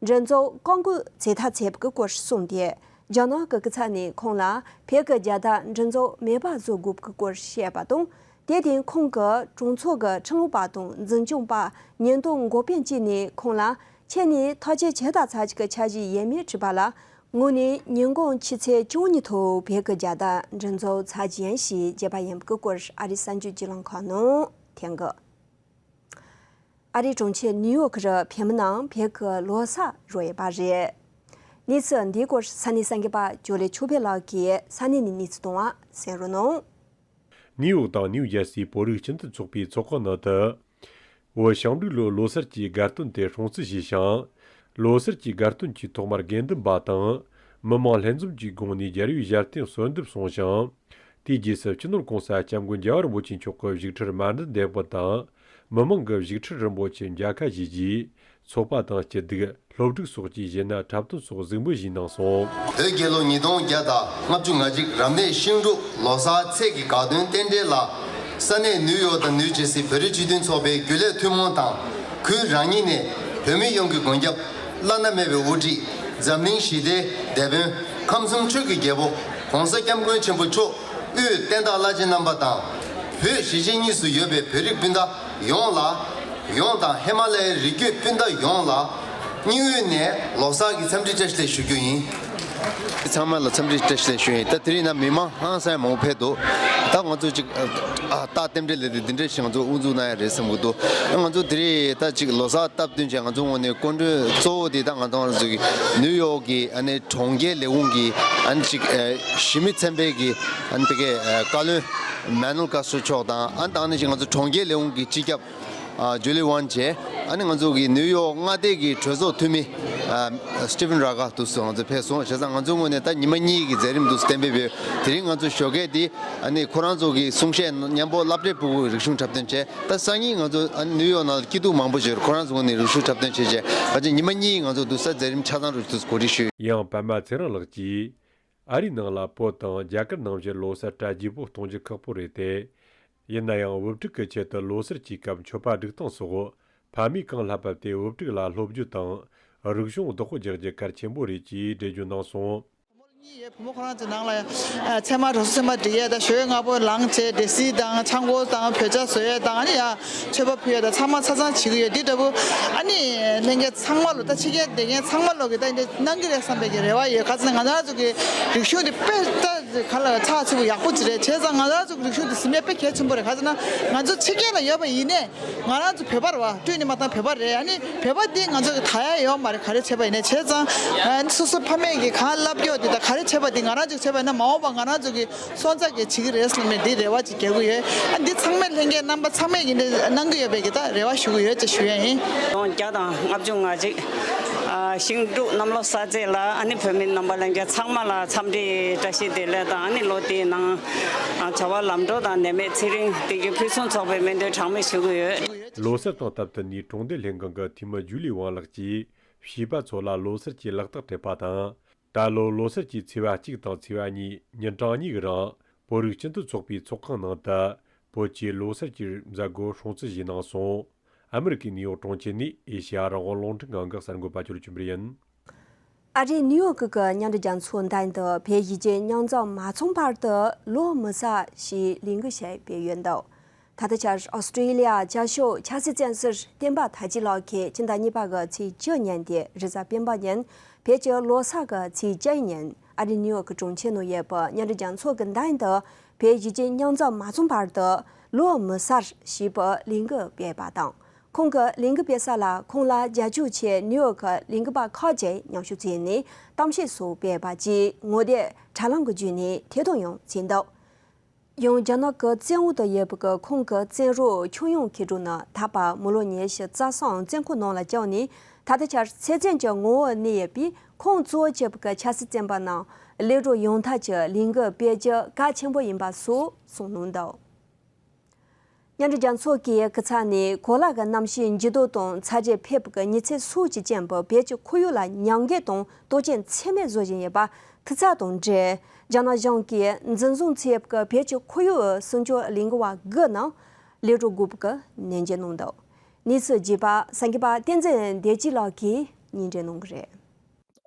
འགྲེམས་འཛུགས་བཀག་འགོག་ཇེ་མཐའ་བྱས་པའི་སྐོར་གསུངས་ཏེ་རྒྱ་ནག་གི་སྐུ་ཚབ་ནས་ཁོང་ལ་བོད་ཀྱི་རྒྱལ་དར་འགྲེམས་འཛུགས་མེད་པ་བཟོ་དགོས་པའི་སྐོར་བཤད་པ་དང་། དེ་དེང་ཁོང་གི་གྲོང་ཚོ་གི་ཁྲིམས་ལུགས་པ་དང་འཛིན་སྐྱོང་པ་ཉེན་རྟོག་འགོ་དཔོན་བཅས་ནས་ཁོང་ལ་ཁྱེད་ནི་ཐག་གཅོད་བྱེད་ཐག་ཚར་གཅིག་གི་འཆར་གཞི་ཡོད་མེད་དྲིས་པ་ལ་དངོས་གནས་ཉིན་གུང་ཆུ་ཚོད་བཅུ་གཉིས་ཐོག་བོད་ཀྱི་རྒྱལ་དར་འགྲེམས་འཛུགས་ཚར་རྒྱུ་ཡིན་ཞེས་བརྗོད་པ་ཡིན་པའི་སྐོར་ཨ་རིའི་གསར་འགྱུར་བརྒྱུད་ལམ་ཁག་ནང་ཐོན་གི། ཨ་རིའི་གྲོང་ཁྱེར་ནིའུ་ཡོག་གི་བོད་མི་རྣམས་བོད་ཀྱི་ལོ་གསར་རོལ་ཡོད་པ་རེད། གནས་ཚུལ་འདིའི་སྐོར་ས་གནས་གསར་འགོད་པ་ཇོ་ལེ་ཆོས་འཕེལ་ལགས་ཀྱིས་ས་གནས་ནས་གནས་ཚུལ་བཏང་བ་གསན་རོགས་གནང་། ནིའུ་ཡོག་དང་ནིའུ་ཇར་སིའི་བོད་རིགས་སྤྱི་མཐུན་ཚོགས་པའི་ཚོགས་ཁང་ནང་དུ། བོད་ཞིང་འབྲོག་ལོའི་ལོ་གསར་གྱི་དགའ་སྟོན་དེ་སྲུང་བརྩི་བྱས་ཤིང་། ལོ་གསར་གྱི་དགའ་སྟོན་གྱི་ཐོག་མར་དགེ་འདུན་པ་དང་། མི་མང་ལྷན་འཛོམས་ཀྱི་སྒོ་ནས་རྒྱལ་བའི་ཞལ་རྟེན་གསོལ་འདེབས་གསུངས་ཤིང་། དེའི་རྗེས་སུ་སྤྱི་ནོར་༸གོང་ས་༸སྐྱབས་མགོན་རྒྱལ་བ་རིན་པོ་ཆེ་མཆོག་གི་བཞུགས་ཁྲིར་མཎྜལ་འདེབས་པ་དང་། མི་མང་གི་བཞུགས་ཁྲི་རིན་པོ་ཆེ་མཇལ་ཁ་བྱས་རྗེས། ཚོགས་པ་དང་སྐྱིད་སྡུག་སློབ་ཕྲུག་སོགས་ཀྱི་གཞས་སྣ་འཁྲབ་སྟོན་སོགས་གཟིགས་འབུལ་ཞུས་གནང་སོང་། བོད་རྒྱལ་ལོ་ཉིས་སྟོང་བརྒྱ་དང་ལྔ་བཅུ་ང་གཅིག་རབ་གནས་ཤིང་འབྲུག་ལོ་གསར་ཚེས་ཀྱི་དགའ་སྟོན་རྟེན་འབྲེལ་ལ། ས་གནས་ནིའུ་ཡོག་དང་ནིའུ་ཇེ་སི་བོད་རིགས་སྤྱི་མཐུན་ཚོགས་པའི་རྒྱུན་ལས་ཐུན་མོང་དང་། ཁུལ་རང་ཉིད་ནས་བོད་མི་ཡོངས་ཀྱི་མགོན་སྐྱབས་བླ་ན་མེད་པའི་དབུ་ཁྲིད་འཛམ་གླིང་ཞི་བདེའི་དེད་དཔོན་ཁམས་གསུམ་ཆོས་ཀྱི་རྒྱལ་པོ་༸གོང་ས་༸སྐྱབས་མགོན་ཆེན་པོ་མཆོག་དབུས་བསྟན་བདག་བླ་ཆེན་རྣམ་པ་དང་། བོད་གཞིས་བྱེས་གཉིས་སུ་ཡོད་པའི་བོད་རིགས་སྤུན་ཟླ་ཡོངས་ལ། ཡོངས་དང་ཧི་མ་ལ་ཡའི་རི་རྒྱུད་སྤུན་ཟླ་ཡོངས་ལ་སྙིང་དབུས་ནས་ལོ་གསར་གྱི་འཚམས་འདྲི་བཀྲ་ཤིས་བདེ་ལེགས་ཞུ་རྒྱུ་ཡིན། ཚང་མ་ལ་འཚམས་འདྲི་བཀྲ་ཤིས་བདེ་ལེགས་ཞུ་ཡིན། ད་དེ་རིང་ན་མི་མང་ཧང་སང་མང་པོ་ཕེབས་འདུག་ད་ང་ཚོ་ཅིག་ཨ་རྟགས་རྟེན་འབྲེལ་ལས་དེ་འདི་འདྲ་ཞིག་ང་ཚོ་དབུ་འཛུགས་གནང་ཡ་རེད་བསམ་གྱི་འདུག་ང་ཚོ་དེ་རིང་ད་ཅིག་ལོ་གསར་སྟབས་བསྟུན་བྱས་ང་ཚོ་ངོས་ནས་སྐུ་མགྲོན་གཙོ་བོ་དེ་ད་ང་ཚོ་ང་ཚོ་གི་ནིའུ་ཡོག་གི་ཨ་ནི་གྲོང་ཁྱེར་ལས་ཁུངས་ཀྱི་ཨ་ནི་ཅིག་ཨ་གཞིས་མི་ཚན་པའི་གི་ཨ་ནི་ཕ་གི་ཨ་བཀའ་བློན་མེ་ནུལ་ཀཱ་སི་ཊོ་མཆོག་དང་ཨ་ནི་ད་ཨ་ནི་ཅིག་ང་ཚོ་གྲོང་ཁྱེར་ལས་ཁུངས་ཀྱི་སྤྱི་ཁྱབ་ཨ་ཇུ་ལི་ཝན་བྱས། ཨ་ནི་ང་ཚོ་གི་ནིའུ་ཡོག་མངའ་སྡེ་གི་གྲོས་ཚོགས་འཐུས་མི་ཨ་སི་ཊི་ཕན་ར་གྷ་དུ་སུ་ང་ཚོ་ཕེབས་སོང་། བྱས་ཙང་ང་ཚོའི་ངོས་ནས་ད་ཉི་མ་གཉིས་ཀྱི་མཛད་རིམ་དུ་གཏན་འབེབས་ཡོད། དེ་རིང་ང་ཚོ་ཞོགས་ཀས་དེ་ཨ་ནི་ཁོ་རང་ཚོ་གི་གསུང་བཤད་མཉམ་པོ་སློབ་གྲྭའི་ཕྲུ་གུ་རིག་གཞུང་འཁྲབ་སྟོན་བྱས། ད་སང་ཉིན་ང་ཚོ་ཨ་ནི་ནིའུ་ཡོག་ནང་ལ་སྐྱིད་སྡུག་མང་པོ་ཞིག་ཡོད། ཁོ་རང་ཚོའི་ངོས་ནས་རིག་གཞུང་འཁྲབ་སྟོན་བྱས་བྱས། ད་ཅི་ཉི་མ་གཉིས་ང་ཚོ་དུ་ས་མཛད་རིམ་ཆ་ཚང་རུ་དུ་གོ་སྒྲིག་ཞུས། ཡང་པད་མ་ཚེ་རིང་ལགས་ཀྱིས། ཨ་རིའི་ནང་ལ་བོད་དང་རྒྱ་གར་ནང་བཞིན་ལོ་གསར་གྲ་རྒྱས་པོ་གཏོང་རྒྱུ་ཁག་པོ་རེད་དེ། ཡིན་ན་ཡང་བུ་ཕྲུག་གི་ཆེད་དུ་ལོ་གསར་གྱི་སྐབས་མཆོད་པ་སྒྲིག་སྟངས་སོགས་ཕ་མས་གང་བསླབ་པ་དེ་བུ་ཕྲུག་ལ་སློབ་རྒྱུ་དང་རིག་གཞུང་བདག་པོ་རྒྱག་རྒྱུ་གལ་ཆེན་པོ་རེད་ཅེས་འགྲེལ་བརྗོད་གནང་སོང་། གཉིས་ཡོད། བུ་མོ་ཁོ་རང་ཚོའི་ནང་ལ་ཡང་ཚད་མ་རུ་སུ་ཚད་མ་འགྲིག་ཡས་དང་ཞོལ་ལྔ་པོ་ལངས་བྱས་འབྲས་སིལ་དང་ཆང་ཁོལ་དང་བོད་ཇ་བཟོ་ཡས་དང་ཨ་ནི་ཡ་མཆོད་པ་ཕུལ་ཡས་དང་ཚང་མ་ཆ་ཚང་བྱེད་ཀྱི་ཡོད། འདི་འདྲ་བོ་ཨ་ནི་ལྷན་རྒྱས་ཚང་མ་ལོ་ད་ཕྱི་རྒྱལ་བསྡད་མཁན་ཚང་མ་ལོ་གི་ད་འདི་གནང་གི་རེད་བསམ་པའི་གི་རེ་བ་ཡོད། ག་ཚོད་ན་ང་རང་ཚོ་གི་རིག་གཞུང་འདི་དཔེ་ད་ག་ལ་ཚགས་ཚུད་པོ་ཡག་པོ་ཅིག་རེད། བྱས་ཙང་ང་རང་ཚོ་གི་རིག་གཞུང་འདི་ཟིན་ཡས་དཔེ་གལ་ཆེན་པོ་རེད། ག་ཚོད་ན་ང་ཚོ་ཕྱི་རྒྱལ་ལ་ཡོད་པ་ཡིན་ནའི། ང་རང་ཚོ་བོད་པ་རེད་བ། སྤྲོས་ནས་མ་བཏང་བོད་པ་རེད། ཨ་ནི་བོད་པ་འདི་ང་ཚོ་གི་ད་ཡ་ཡོད་མ་རེད། ག་རེ་བྱས་པ་ཡིན་ནའི་བྱས་ཙང་ཨ་ནི་སོ་སོ་ཕ་མས་ཀྱི་གང་བསླབ་རྒྱུ་འདི་དང་ག་རེ་བྱས་པ་འདི་ང་རང་ཚོ་བྱས་པ་ཡིན་ན་མ་འོངས་པ་ང་རང་ཚོ་གི་སོན་རྩ་གི་བྱེད་ཀྱི་རེད་ཟེར་ནས་འདི་རེ་བ་ཅིག་རྒྱག་གི་ཡོད། ཨ་འདི་ཚང་མས་ལྷན་རྒྱས་རྣམ་པ་ཚང་མས་ཀྱི་འདི་གནང་གི་ཡོད་པའི་གི་ད་རེ་བ་ཞུ་གི་ཡོད་ཅེས་ཞུ་ཡ་ཡིན། སྟོང་བརྒྱ་དང་ལྔ་བཅུ་ང་གཅིག་ཨ་ཤིང་འབྲུག་གནམ་ལོ་གསར་ཚེས་ལ་ཨ་ནི་བོད་མི་རྣམ་པ་ལྷན་རྒྱས་ཚང་མ་ལ་འཚམས་འདྲི་བཀྲ་ཤིས་བདེ་ལེགས་དང་ཨ་ནི་ལོ་དེའི་ནང་ཨ་བྱ་བ་ལམ་འགྲོ་དང་ནད་མེད་ཚེ་རིང་བདེ་སྐྱིད་ཕུན་སུམ་ཚོགས་པའི་སྨོན་འདུན་གྲངས་མེད་ཞུ་གི་ཡོད། ལོ་གསར་དང་སྟབས་བསྟུན་ནས་གྲོང་སྡེ་ལྷན་ཁང་གི་འཐུས་མི་ཇུ་ལི་ཝང་ལགས་ཀྱིས་བྱིས་པ་ཚོ་ལ་ལོ་གསར་གྱི་ལག་རྟགས་སྤྲད་པ་དང་། ད་ལོ་ལོ་གསར་གྱི་ཚེས་པ་གཅིག་དང་ཚེས་པ་གཉིས་ཉིན་གྲངས་གཉིས་ཀྱི་རིང་བོད་རིགས་སྤྱི་མཐུན་ཚོགས་པའི་ཚོགས་ཁང་ནང་དུ་བོད་ཀྱི་ལོ་གསར་གྱི་མཛད་སྒོ་སྲུང་བརྩི་ཞུས་གནང་སོང་། ཨ་མི་རི་ཀའི་ནིའུ་ཡོག་གྲོང་ཁྱེར་ནས་ཨེ་ཤེ་ཡ་རང་དབང་རླུང་འཕྲིན་ཁང་གི་གསར་འགོད་པ་ཅོ་ལི་ཆོས་འཕེལ་ཡིན། ཨ་རིའི་ནིའུ་ཡོག་གི་མཉམ་འབྲེལ་རྒྱལ་ཚོགས་མདུན་དུ་བོད་གཞིས་བྱེས་མཉམ་འཛོམས་མ་ཚོགས་བར་དུ་ལོ་མི་གསར་ཞེས་ལས་འགུལ་ཞིག་སྤེལ་ཡོད་འདུག་ད་ལྟ་ཆར་ཨོ་སི་ཀྲི་ལི་ཡ་བྱ་ཤོག་ཆབ་སྲིད་བཙོན་ཟུར་བསྟན་པ་དར་རྒྱས་ལགས་ཀྱིས་ཕྱི་ཟླ་གཉིས་པ་གི་ཚེས་བཅུ་ཉིན་ཏེ་རེས་གཟའ་སྤེན་པ་ཉིན་བོད་ཀྱི་ལོ་གསར་གྱི་ཚེས་བཅུ་ཉིན་ཨ་རིའི་ནིའུ་ཡོག་གི་གྲོང་ཁྱེར་ནང་ཡོད་པའི་མཉམ་འབྲེལ་རྒྱལ་ཚོགས་ཀྱི་མདུན་དུ་བོད་གཞིས་བྱེས་མཉམ་འཛོམས་མ་ཚོགས་བར་དུ་ལོ་མི་གསར་ཞེས་པའི་ལས་འགུལ་སྤེལ་བ་དང་། ཁོང་གི་ལས་འགུལ་སྤེལ་ས་ལ་ཁོང་ལ་རྒྱབ་སྐྱོར་ཆེད་ནིའུ་ཡོག་གི་ལས་འགུལ་པ་ཁག་ཅིག་མཉམ་ཞུགས་བྱས་ནས་གཏམ་བཤད་སོགས་སྤེལ་བ་བཅས་ངོ་དེབ་དྲ་ལམ་གྱི་བརྒྱུད་ནས་ཐད་གཏོང་ཡང་བྱས་འདུག་ཡང་རྒྱ་ནག་གི་བཙན་འོག་ཏུ་ཡོད་པའི་ཁོང་གི་བཙན་རོགས་ཆོས་དབྱིངས་མཁས་གྲུབ་ནི་ད་བར་མི་ལོ་ཉི་ཤུ་རྩ་གསུམ་བཙོན་ཁང་ནང་ལ་བཅར་ནས་ད་ལྟ་ཆར་ཚེ་བཙོན་གྱི་ངོ་བོར་གནས་ཡོད་པས། ཁོང་གཙོ་བོ་བྱས་པའི་ཆབ་སྲིད་བཙོན་པ་རྣམས་གློད་གྲོལ་ཡོང་ཐབས་ཀྱི་ལས་འགུལ་སྤེལ་རྒྱུ་གལ་ཆེན་པོ་ཡིན་པ་སོགས་གསུངས་གནང་འདུག་མཉམ་འབྲེལ་རྒྱལ་ཚོགས་ཀྱིས་སྐུ་ཚབ་ནས་གོ་ལ་གི་གནམ་གཤིས་འགྱུར་ལྡོག་དང་ཚ་དྲོད་འཕེལ་བའི་གི་མྱི་ཚེ་སོགས་ཀྱི་རྐྱེན་པས་བོད་ཀྱི་ཁོར་ཡུག་ལ་ཉམས་རྒུད་དང་དོགས་ཅན་ཚད་མེད་བཟོ་བཞིན་ཡོད་པ་ཐུགས་འཚབ་དང་འབྲེལ། རྒྱ་ནག་གཞུང་གིས་འཛིན་བཟུང་བྱས་པའི་བོད་ཀྱི་ཁོར་ཡུག་སྲུང་སྐྱོབ་ལས་འགུལ་བ་དགུ་རྣམས་གློད་གྲོལ་དགོས་པའི་ནན་བརྗོད་གནང་འདུག་གནས་ཚུལ་རྒྱས་པ་གསར་འགོད་པ་བསྟན་འཛིན་བདེ་སྐྱིད་ལགས་ཀྱིས་སྙན་སྒྲོན་གནང་གི་རེད།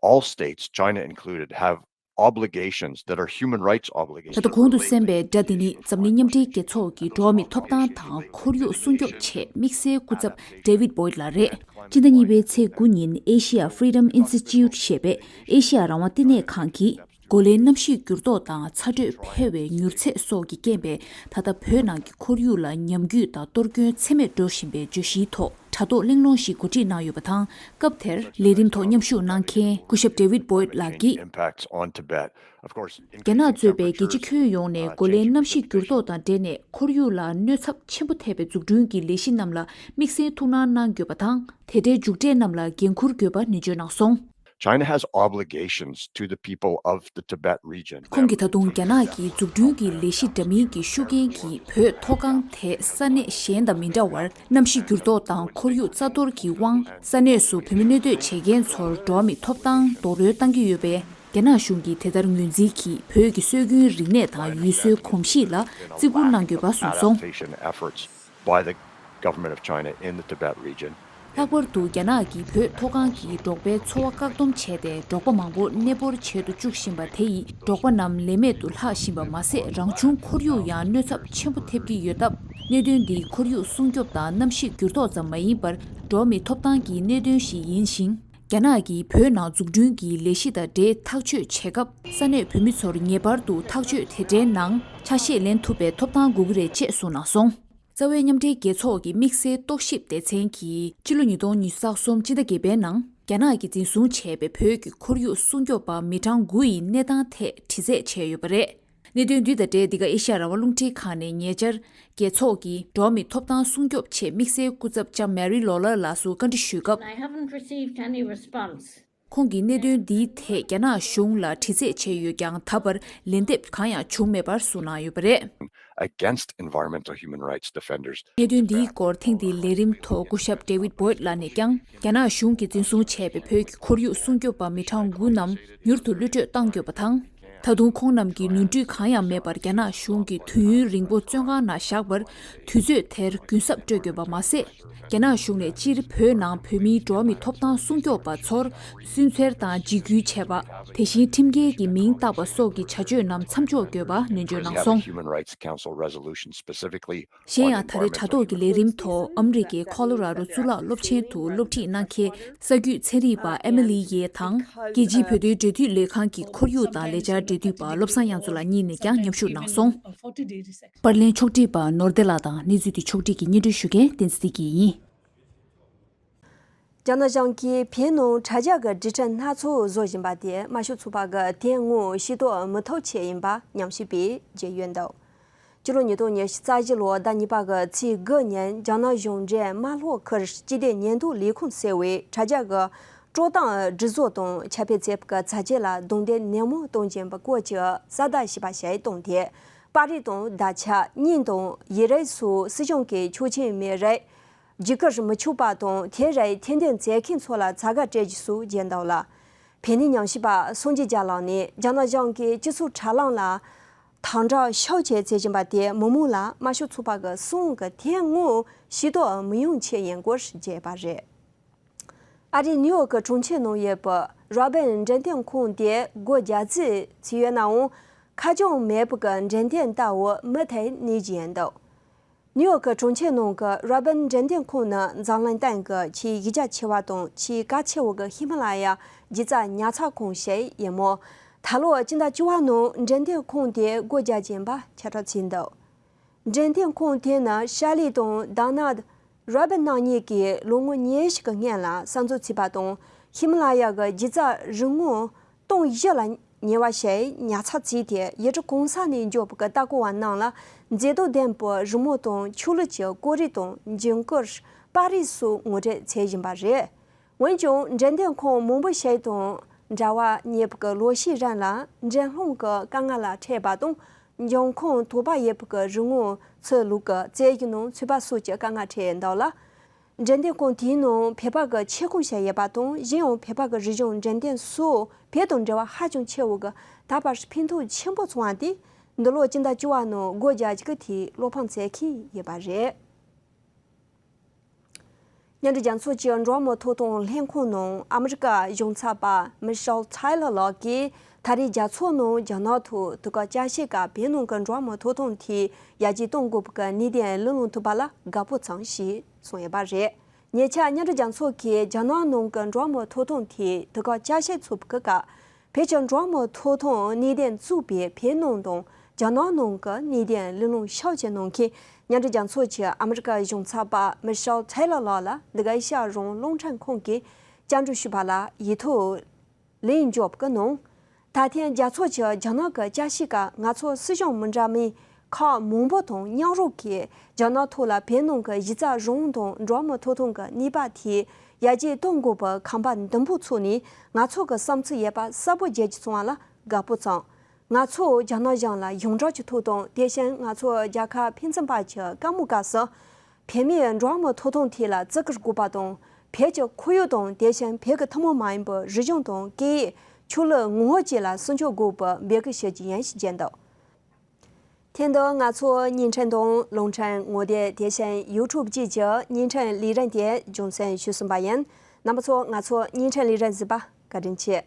All states, China included, have obligations that are human rights obligations. ད་ལྟ་གོང་དུ་གསན་པའི་སྒྲ་འདི་ནི་འཛམ་གླིང་མཉམ་འབྲེལ་རྒྱལ་ཚོགས་ཀྱི་འགྲོ་བ་མིའི་ཐོབ་ཐང་དང་ཁོར་ཡུག་སྲུང་སྐྱོབ་ཆེད་དམིགས་བསལ་སྐུ་ཚབ་David Boyd ལགས་རེད། སྤྱི་ཟླ་གཉིས་པའི་ཚེས་དགུ་ཉིན་Asia Freedom Institute ཞེས་པའི་ཨེ་ཤེ་ཡ་རང་དབང་ལྟེ་གནས་ཁང་གིས་གོ་ལའི་གནམ་གཤིས་འགྱུར་ལྡོག་དང་ཚ་དྲོད་འཕེལ་བའི་མྱུར་ཚད་སོགས་ཀྱི་རྐྱེན་པས་ད་ལྟ་བོད་ནང་གི་ཁོར་ཡུག་ལ་ཉམས་རྒུད་དང་གཏོར་སྐྱོན་ཚད་མེད་འགྲོ་བཞིན་པའི་བརྗོད་གཞིའི་ཐོག་དྲ་ཐོག་གླེང་སློང་ཞིག་གོ་སྒྲིག་གནང་ཡོད་པ་དང་། སྐབས་དེར་ལས་རིམ་ཐོག་མཉམ་ཞུགས་གནང་མཁན་སྐུ་ཞབས་David Boyd ལགས་ཀྱིས། Impacts on Tibet. Of course, རྒྱ་ནག་གཙོས་པའི་རྒྱལ་སྤྱི་ཁྱོན་ཡོངས་ནས་གོ་ལའི་གནམ་གཤིས་འགྱུར་ལྡོག་དང་འབྲེལ་ནས་ཁོར་ཡུག་ལ་གནོད་ཚབས་ཆེན་པོ་ཐེབས་པའི་འཛུགས་སྐྲུན་གྱི་ལས་གཞི་རྣམས་ལ་དམིགས་བསལ་ཐུགས་སྣང་གནང་དགོས་པ་དང་། དེ་འབྲེལ་མཇུག་འབྲས་རྣམས་ལ་འགན་འཁུར་དགོས་པ་ནན་བརྗོད་གནང་སོང་། China has obligations to the people of the Tibet region. ཁོང་གིས་ད་དུང་རྒྱ་ནག་གི་འཛུགས་སྐྲུན་གྱི་ལས་གཞི་འདྲ་མིན་གྱི་ཤུགས་རྐྱེན་གྱིས་བོད་མཐོ་སྒང་དེ་ས་གནས་གཞན་དང་མི་འདྲ་བར་གནམ་གཤིས་འགྱུར་ལྡོག་དང་ཁོར་ཡུག་རྩ་གཏོར་གྱི་དབང་ས་གནས་སུ་བོད་མི་གནས་སྡོད་བྱེད་མཁན་ཚོར་འགྲོ་བ་མིའི་ཐོབ་ཐང་རྡོག་རོལ་བཏང་གི་ཡོད་པས། རྒྱ་ནག་གཞུང་གིས་དེ་ལྟར་ངོས་འཛིན་གྱིས་བོད་ཀྱི་སྲོལ་རྒྱུན་རིག་གནས་དང་ཡུལ་སྲོལ་གོམས་གཤིས་ལ་བརྩི་བཀུར་གནང་དགོས་པ་གསུངས་སོང་། Adaptation efforts by the government of China in the Tibet region. ལྷག་པར་དུ་རྒྱ་ནག་གིས་བོད་མཐོ་སྒང་གི་འབྲོག་པའི་འཚོ་བ་བཀག་སྡོམ་བྱས་ཏེ། འབྲོག་པ་མང་པོ་གནས་སྤོར་བྱེད་དུ་བཅུག་བཞིན་པ་དེ་ཡིས་འབྲོག་པ་རྣམས་ལས་མེད་དུ་ལྷག་བཞིན་པ་མ་ཟད། རང་བྱུང་ཁོར་ཡུག་ཡང་གནོད་ཚབས་ཆེན་པོ་ཐེབས་ཀྱི་ཡོད་སྟབས། གནད་དོན་འདིས་ཁོར་ཡུག་སྲུང་སྐྱོབ་དང་གནམ་གཤིས་འགྱུར་ལྡོག་ཙམ་མ་ཡིན་པར། འགྲོ་བ་མིའི་ཐོབ་ཐང་གི་གནད་དོན་ཞིག་ཡིན་ཞིང་། རྒྱ་ནག་གིས་བོད་ནང་འཛུགས་སྐྲུན་གྱི་ལས་གཞི་དང་འབྲེལ་ཐག་གཅོད་བྱེད་སྐབས། ས་གནས་བོད་མི་ཚོར་ངེས་པར་དུ་ཐག་གཅོད་དེ་འདྲའི་ནང་ཆ་ཤས་ལེན་ཐུབ་པའི་ཐོབ་ཐང་དགོས་ཀྱི་རེད་ཅེས་གསུངས་གནང་སོང་། རྩ་བའི་མཉམ་འབྲེལ་རྒྱལ་ཚོགས་ཀྱི་དམིགས་བསལ་རྟོག་ཞིབ་སྡེ་ཚན་གྱིས་ཕྱི་ལོ་ཉིས་སྟོང་ཉི་ཤུ་རྩ་གསུམ་སྤྱི་ཟླ་བརྒྱད་པའི་ནང་རྒྱ་ནག་གིས་འཛིན་བཟུང་བྱས་པའི་བོད་ཀྱི་ཁོར་ཡུག་སྲུང་སྐྱོབ་པ་མི་གྲངས་དགུ་ཡི་གནས་སྟངས་ཐད་དྲི་རྩད་བྱས་ཡོད་པ་རེད། གནད་དོན་འདི་དང་འབྲེལ་འདི་ག་ཨེ་ཤ་ཡ་རང་དབང་རླུང་འཕྲིན་ཁང་ནས་ཉེ་ཆར་རྒྱལ་ཚོགས་ཀྱི་འགྲོ་བ་མིའི་ཐོབ་ཐང་སྲུང་སྐྱོབ་ཆེད་དམིགས་བསལ་སྐུ་ཚབ་ལྕམ་མེ་རི་ལོ་ལར་ལགས་སུ་བཀའ་འདྲི་ཞུས་སྐབས། I haven't received any response. ཁོང་གིས་གནད་དོན་འདིའི་ཐད་རྒྱ་ནག་གཞུང་ལ་དྲི་རྩད་བྱས་ཡོད་ཀྱང་། ད་བར་ལན་འདེབས་གང་ཡང་བྱུང་མེད་པར་གསུངས་གནང་ཡོད་པ་རེད། Against environmental human rights defenders. གནད་དོན་འདིའི་སྐོར་ཐེངས་འདིའི་ལས་རིམ་ཐོག་སྐུ་ཞབས་David Boyd་ལགས་ནས་ཀྱང་། རྒྱ་ནག་གཞུང་གིས་འཛིན་བཟུང་བྱས་པའི་བོད་ཀྱི་ཁོར་ཡུག་སྲུང་སྐྱོབ་པ་མི་གྲངས་དགུ་རྣམས་མྱུར་དུ་གློད་བཀྲོལ་གཏང་དགོས་པ་དང་། ད་དུང་ཁོང་རྣམས་ཀྱིས་ནོར་འཁྲུལ་གང་ཡང་མེད་པར་རྒྱ་ནག་གཞུང་གིས་དུས་ཡུན་རིང་པོ་བཙོན་ཁང་ནང་བཞག་པར། དུས་ཚོད་དེར་གུན་གསབ་སྤྲོད་དགོས་པ་མ་ཟད། རྒྱ་ནག་གཞུང་ནས་སྤྱིར་བོད་ནང་བོད་མིའི་འགྲོ་བ་མིའི་ཐོབ་ཐང་སྲུང་སྐྱོབ་པ་ཚོར་སུན་གཙེར་དང་འཇིགས་སྐུལ་བྱས་པ། དེ་བཞིན་ཁྲིམས་འགལ་གྱི་མིང་བཏགས་པ་སོགས་ཀྱི་བྱ་སྤྱོད་རྣམས་མཚམས་འཇོག་དགོས་པ་ནན་བརྗོད་གནང་སོང་། Human Rights Council resolution specifically གཞན་ཡང་། ད་རེས་དྲ་ཐོག་གི་ལས་རིམ་ཐོག་ཨ་མི་རི་ཀའི་ཁོ་ལོ་ར་རོ་གཙུག་ལག་སློབ་ཆེན་དུ་སློབ་ཁྲིད་གནང་མཁན་ས་རྒྱུད་ཚན་རིག་པ་ཨེ་མི་ལི་ཡེ་དང་། རྒྱལ་སྤྱིའི་བོད་དོན་འབྲེལ་མཐུད་ལས་ཁང་གི་ཁོར་ཡུག་དང་ལས་འཆར་འབྲེལ་མཐུད་པ་བློ་བཟང་དབྱངས་མཚོ་ལགས་གཉིས་ནས་ཀྱང་མཉམ་ཞུགས་གནང་སོང་། པར་ལེན་ཕྱོགས་སྒྲིག་པ་ནོར་བདེ་ལགས་དང་། གནས་ཚུལ་དེ་ཕྱོགས་སྒྲིག་གིས་སྙན་སྒྲོན་ཞུ་མཁན་བསྟན་འཛིན་བདེ་སྐྱིད་ཡིན། རྒྱ་ནག་གཞུང་གིས་བོད་ནང་དྲ་རྒྱ་གི་སྒྲིག་ཁྲིམས་སྣ་ཚོགས་བཟོ་བཞིན་པ་དེ་དམར་ཤོག་ཚོགས་པ་གི་དོན་དངོས་ཤེས་རྟོགས་མི་ཐུབ་ཆེད་ཡིན་པ་ཉམས་ཞིབ་པས་བརྗོད་ཡོད་འདུག། སྤྱི་ལོ་ཉིས་སྟོང་ཉི་ཤུ་རྩ་བཞི་ལོའི་ཟླ་གཉིས་པ་གི་ཚེས་དགུ་ཉིན་རྒྱ་ནག་གཞུང་འབྲེལ་དམར་ཤོག་ཁུལ་སྤྱི་བདེ་ཉེན་རྟོག་ལས་ཁུངས་ཟེར་བས་དྲ་རྒྱ་གི་དཀྲོག་གཏམ་སྒྲིག་བཟོ་དང་ཁྱབ་སྤེལ་བྱེད་པའི་ཚད་གཞི་ལ་རྡུང་རྡེག་ནན་མོ་གཏོང་བཞིན་པའི་སྐོར་གྱི་གསལ་བརྡ་ཞིག་པར་བཞག་བཏང་སྟེ། པར་རིས་དང་དར་ཆ་རྙིང་དང་ཡིག་རིགས་སོགས་སྲིད་གཞུང་གི་ཆོག་མཆན་མེད་རིགས་བརྒྱུད་བསྐུར་མི་ཆོག་པ་དང་། དེ་རིགས་ཐེར་འདོན་མཛད་མཁན་ཚོ་ལ་བཙལ་ག་སྤྲད་རྒྱུ་སོགས་བརྗོད་འདུག་ལ། བོད་གནས་ཉམས་ཞིབ་པ་སངས་རྒྱས་རྒྱལ་ལགས་ནས་རྒྱ་ནག་གཞུང་གིས་སྤྱི་ཚོགས་དྲ་ལམ་ལ་དམ་དྲག་ཤུགས་ཆེ་བྱེད་བཞིན་པ་དེ་མི་མང་ལ་དམར་ཤོག་ཚོགས་པ་གི་གསང་བའི་དོན་དངོས་ཤེས་རྟོགས་མི་ཡོང་ཆེད་ཡིན་སྐོར་བརྗོད་པ་རེད། ཨ་རིའི་ནིའུ་ཡོག་གི་གྲོང་ཁྱེར་ནང་ཡོད་པའི་རོ་བིན་འགྲེམས་སྟོན་ཁང་དེ་སྒོ་རྒྱག་རྩིས་བྱས་ཡོད་ནའང་། ཁ་བྱང་མེད་པའི་འགྲེམས་སྟོན་ལྟ་བུ་མུ་མཐུད་གནས་ཀྱི་ཡོད་འདུག། ནིའུ་ཡོག་གི་གྲོང་ཁྱེར་ནང་གི་རོ་བིན་འགྲེམས་སྟོན་ཁང་ནི་འཛམ་གླིང་སྟེང་གི་ཆེས་གཞི་རྒྱ་ཆེ་བ་དང་ཆེས་གལ་ཆེ་བ་གི་ཧི་མ་ལ་ཡ་སྒྱུ་རྩལ་ཉར་ཚགས་ཁང་ཞིག་ཡིན་མོད། ད་ལོ་སྤྱི་ཟླ་བཅུ་པ་ནང་འགྲེམས་སྟོན་ཁང་དེ་སྒོ་རྒྱག་རྒྱུ་ཡིན་པ་ཁྱབ་བསྒྲགས་བྱས་འདུག། འགྲེམས་སྟོན་ཁང་དེ་ནི་ཤར་ལི་དང་ཌོ་ནལ་ཌི་རོ་བིན་རྣམ་གཉིས་ཀྱིས་ལོ་ངོ་ཉི་ཤུ་གི་སྔོན་ལ་གསར་འཛུགས་བྱས་པ་དང་། ཧི་མ་ལ་ཡ་གི་སྒྱུ་རྩལ་རིག་དངོས་ཏོན་བཞི་ལས་ཉེ་བ་ཞིག་ཉར་ཚགས་བྱས་ཏེ། ཡུལ་གྲུ་གང་ས་ནས་འབྱོར་བའི་ལྟ་སྐོར་བ་རྣམས་ལ་མཛེས་སྡུག་ལྡན་པའི་རི་མོ་དང་ཆོས་ལུགས་ཀྱི་སྐོར་རིགས་དང་འགྱུར་ཁུག་པར་རིས་སོགས་ངོ་སྤྲོད་བྱེད་བཞིན་པ་རེད། འོན་ཀྱང་། འགྲེམས་སྟོན་ཁང་མང་པོ་ཞིག་དང་འབྲེལ་བ་རྙེད་པའི་ལོ་ཤས་རིང་ལ་འགྲེམས་སློང་གི་དཀའ་ངལ་ལ་འཕྲད་པ་དང་། འབྱུང་ཁུངས་དོགས་པ་ཡོད་པའི་རིག་དངོས་ཚུར་ལོག་གི་རྩོད་གཞི་ནང་ཚུད་པ་སོགས་ཀྱི་དཀའ་ངལ་འཕྲད་ཡོད་འདུག་ལ། འགྲེམས་སྟོན་ཁང་དེའི་ནང་བོད་པ་གི་ཁྱབ་ཁོངས་ཤིག་ཡོད་པ་དང་། གཞན་ཡང་བོད་པ་གི་རིག་གཞུང་འགྲེམས་སྟོན་སོགས་བོད་དང་འབྲེལ་བ་ཧ་ཅང་ཆེ་བོ་གི་ད་བར་ཕན་ཐོགས་ཆེན་པོ་བྱུང་བ་དེ། འདི་ལོ་སྤྱི་ཟླ་བཅུ་པ་ནང་སྒོ་རྒྱག་རྒྱུ་གི་ཐད་བློ་ཕམ་བྱེད་མཁན་ཡོད་པ་རེད། མཉམ་འབྲེལ་རྒྱལ་ཚོགས་ཀྱི་འགྲོ་བ་མིའི་ཐོབ་ཐང་ལྷན་ཁང་ནང་ཨ་མི་རི་ཀ་གཞུང་ཚབ་པ་མི་ཤེལ་ཐེ་ལོར་ལགས་ཀྱིས། ད་རེས་རྒྱལ་ཚོགས་ནང་རྒྱ་ནག་ཐོག་དུས་བཀག་བསྐྱར་ཞིབ་སྐབས་བོད་ནང་གི་འགྲོ་བ་མིའི་ཐོབ་ཐང་ཐད་ཡར་རྒྱས་གཏོང་དགོས་པའི་གནད་དོན་གླེང་སློང་ཐུབ་པ་ལ་དགའ་པོ་བྱུང་ཞེས་གསུངས་ཡོད་པ་རེད། ཉེ་ཆར་མཉམ་འབྲེལ་རྒྱལ་ཚོགས་ཀྱིས་རྒྱ་ནག་ནང་གི་འགྲོ་བ་མིའི་ཐོབ་ཐང་ཐད་དུས་བཀག་བསྐྱར་ཞིབ་ཚོགས་པའི་སྐབས། བོད་ཀྱི་འགྲོ་བ་མིའི་ཐོབ་ཐང་གནད་དོན་གཙོས་པའི་བོད་ནང་དང་རྒྱ་ནག་ནང་གི་གནད་དོན་གླེང་སློང་ཤུགས་ཆེ་གནང་མཁན་མཉམ་འབྲེལ་རྒྱལ་ཚོགས་ཀྱི་ཨ་མི་རི་ཀ་གཞུང་ཚབ་པ་མི་ཤེལ་ཐེ་ལོར་ལགས་ལ་འདི་ག་ཨེ་ཤ་ཡ་རང་དབང་རླུང་འཕྲིན་ཁང་གིས་བཅར་འདྲི་ཞུས་པ་ལ་ཡིག་ཐོག་ལན་འཇོག་གི་གནང་། ད་ཐེངས་རྒྱལ་ཚོགས་ཀྱི་རྒྱ་ནག་གི་བསྐྱར་ཞིབ་སྐབས་ང་ཚོ་སྲིད་གཞུང་མི་འདྲ་མིན་ཁག་མང་པོ་དང་མཉམ་རུབ་ཀྱིས་རྒྱ་ནག་ཐོག་ལ་བོད་ནང་གི་གཞི་རྩ་རང་དབང་དང་འགྲོ་བ་མིའི་ཐོབ་ཐང་གི་གནས་བབ་ཐད་ ཡར་རྒྱས་གཏོང་དགོས་པའི་ཁང་པ་འདུན་པོ་ཚོགས་ནས་ང་ཚོ་གི་བསམ་ཚུལ་ཡོད་པ་གསལ་པོ་བརྗོད་ཀྱི་སོང་བ་ལ་དགའ་པོ་བྱུང་། ང་ཚོ་རྒྱ་ནག་གཞུང་ལ་ཡོངས་གྲགས་ཀྱི་ཐོག་དང་དེ་བཞིན་ང་ཚོ་རྒྱལ་ཁབ་ཕན་ཚུན་བར་གྱི་བཀའ་མོལ་སྐབས་སུ། བོད་མིའི་འགྲོ་བ་མིའི་ཐོབ་ཐང་ཐད་ལ་བརྩི་བཀུར་དགོས་པ་དང་། བོད་ཀྱི་ཁོར་ཡུག་དང་དེ་བཞིན་བོད་ཀྱི་ཐུན་མོང་མ་ཡིན་པའི་རིག་གཞུང་དང་སྐད་ཡིག་ཆོས་ལུགས་ངོ་བོ་བཅས་ལ་སྲུང་སྐྱོབ་དགོས་པའི་འབོད་སྐུལ་ཞུ་རྒྱུ་ཡིན་ཞེས་བརྗོད་འདུག་དེ་འདི་ང་ཚོའི་བརྙན་འཕྲིན་དང་རླུང་འཕྲིན་ངོ་དེབ་དེ་བཞིན་ཡུ་ཊུབ་བཅས་ཀྱི་བརྙན་འཕྲིན་ལས་རིམ་དེ་རྒྱང་སྲིང་ཞུས་ཟིན་པ་ཡིན། རྣམ་པ་ཚོ་ང་ཚོའི་བརྙན་འཕྲིན་ལས་རིམ་གཟིགས་པར་བཀའ་དྲིན་ཆེ།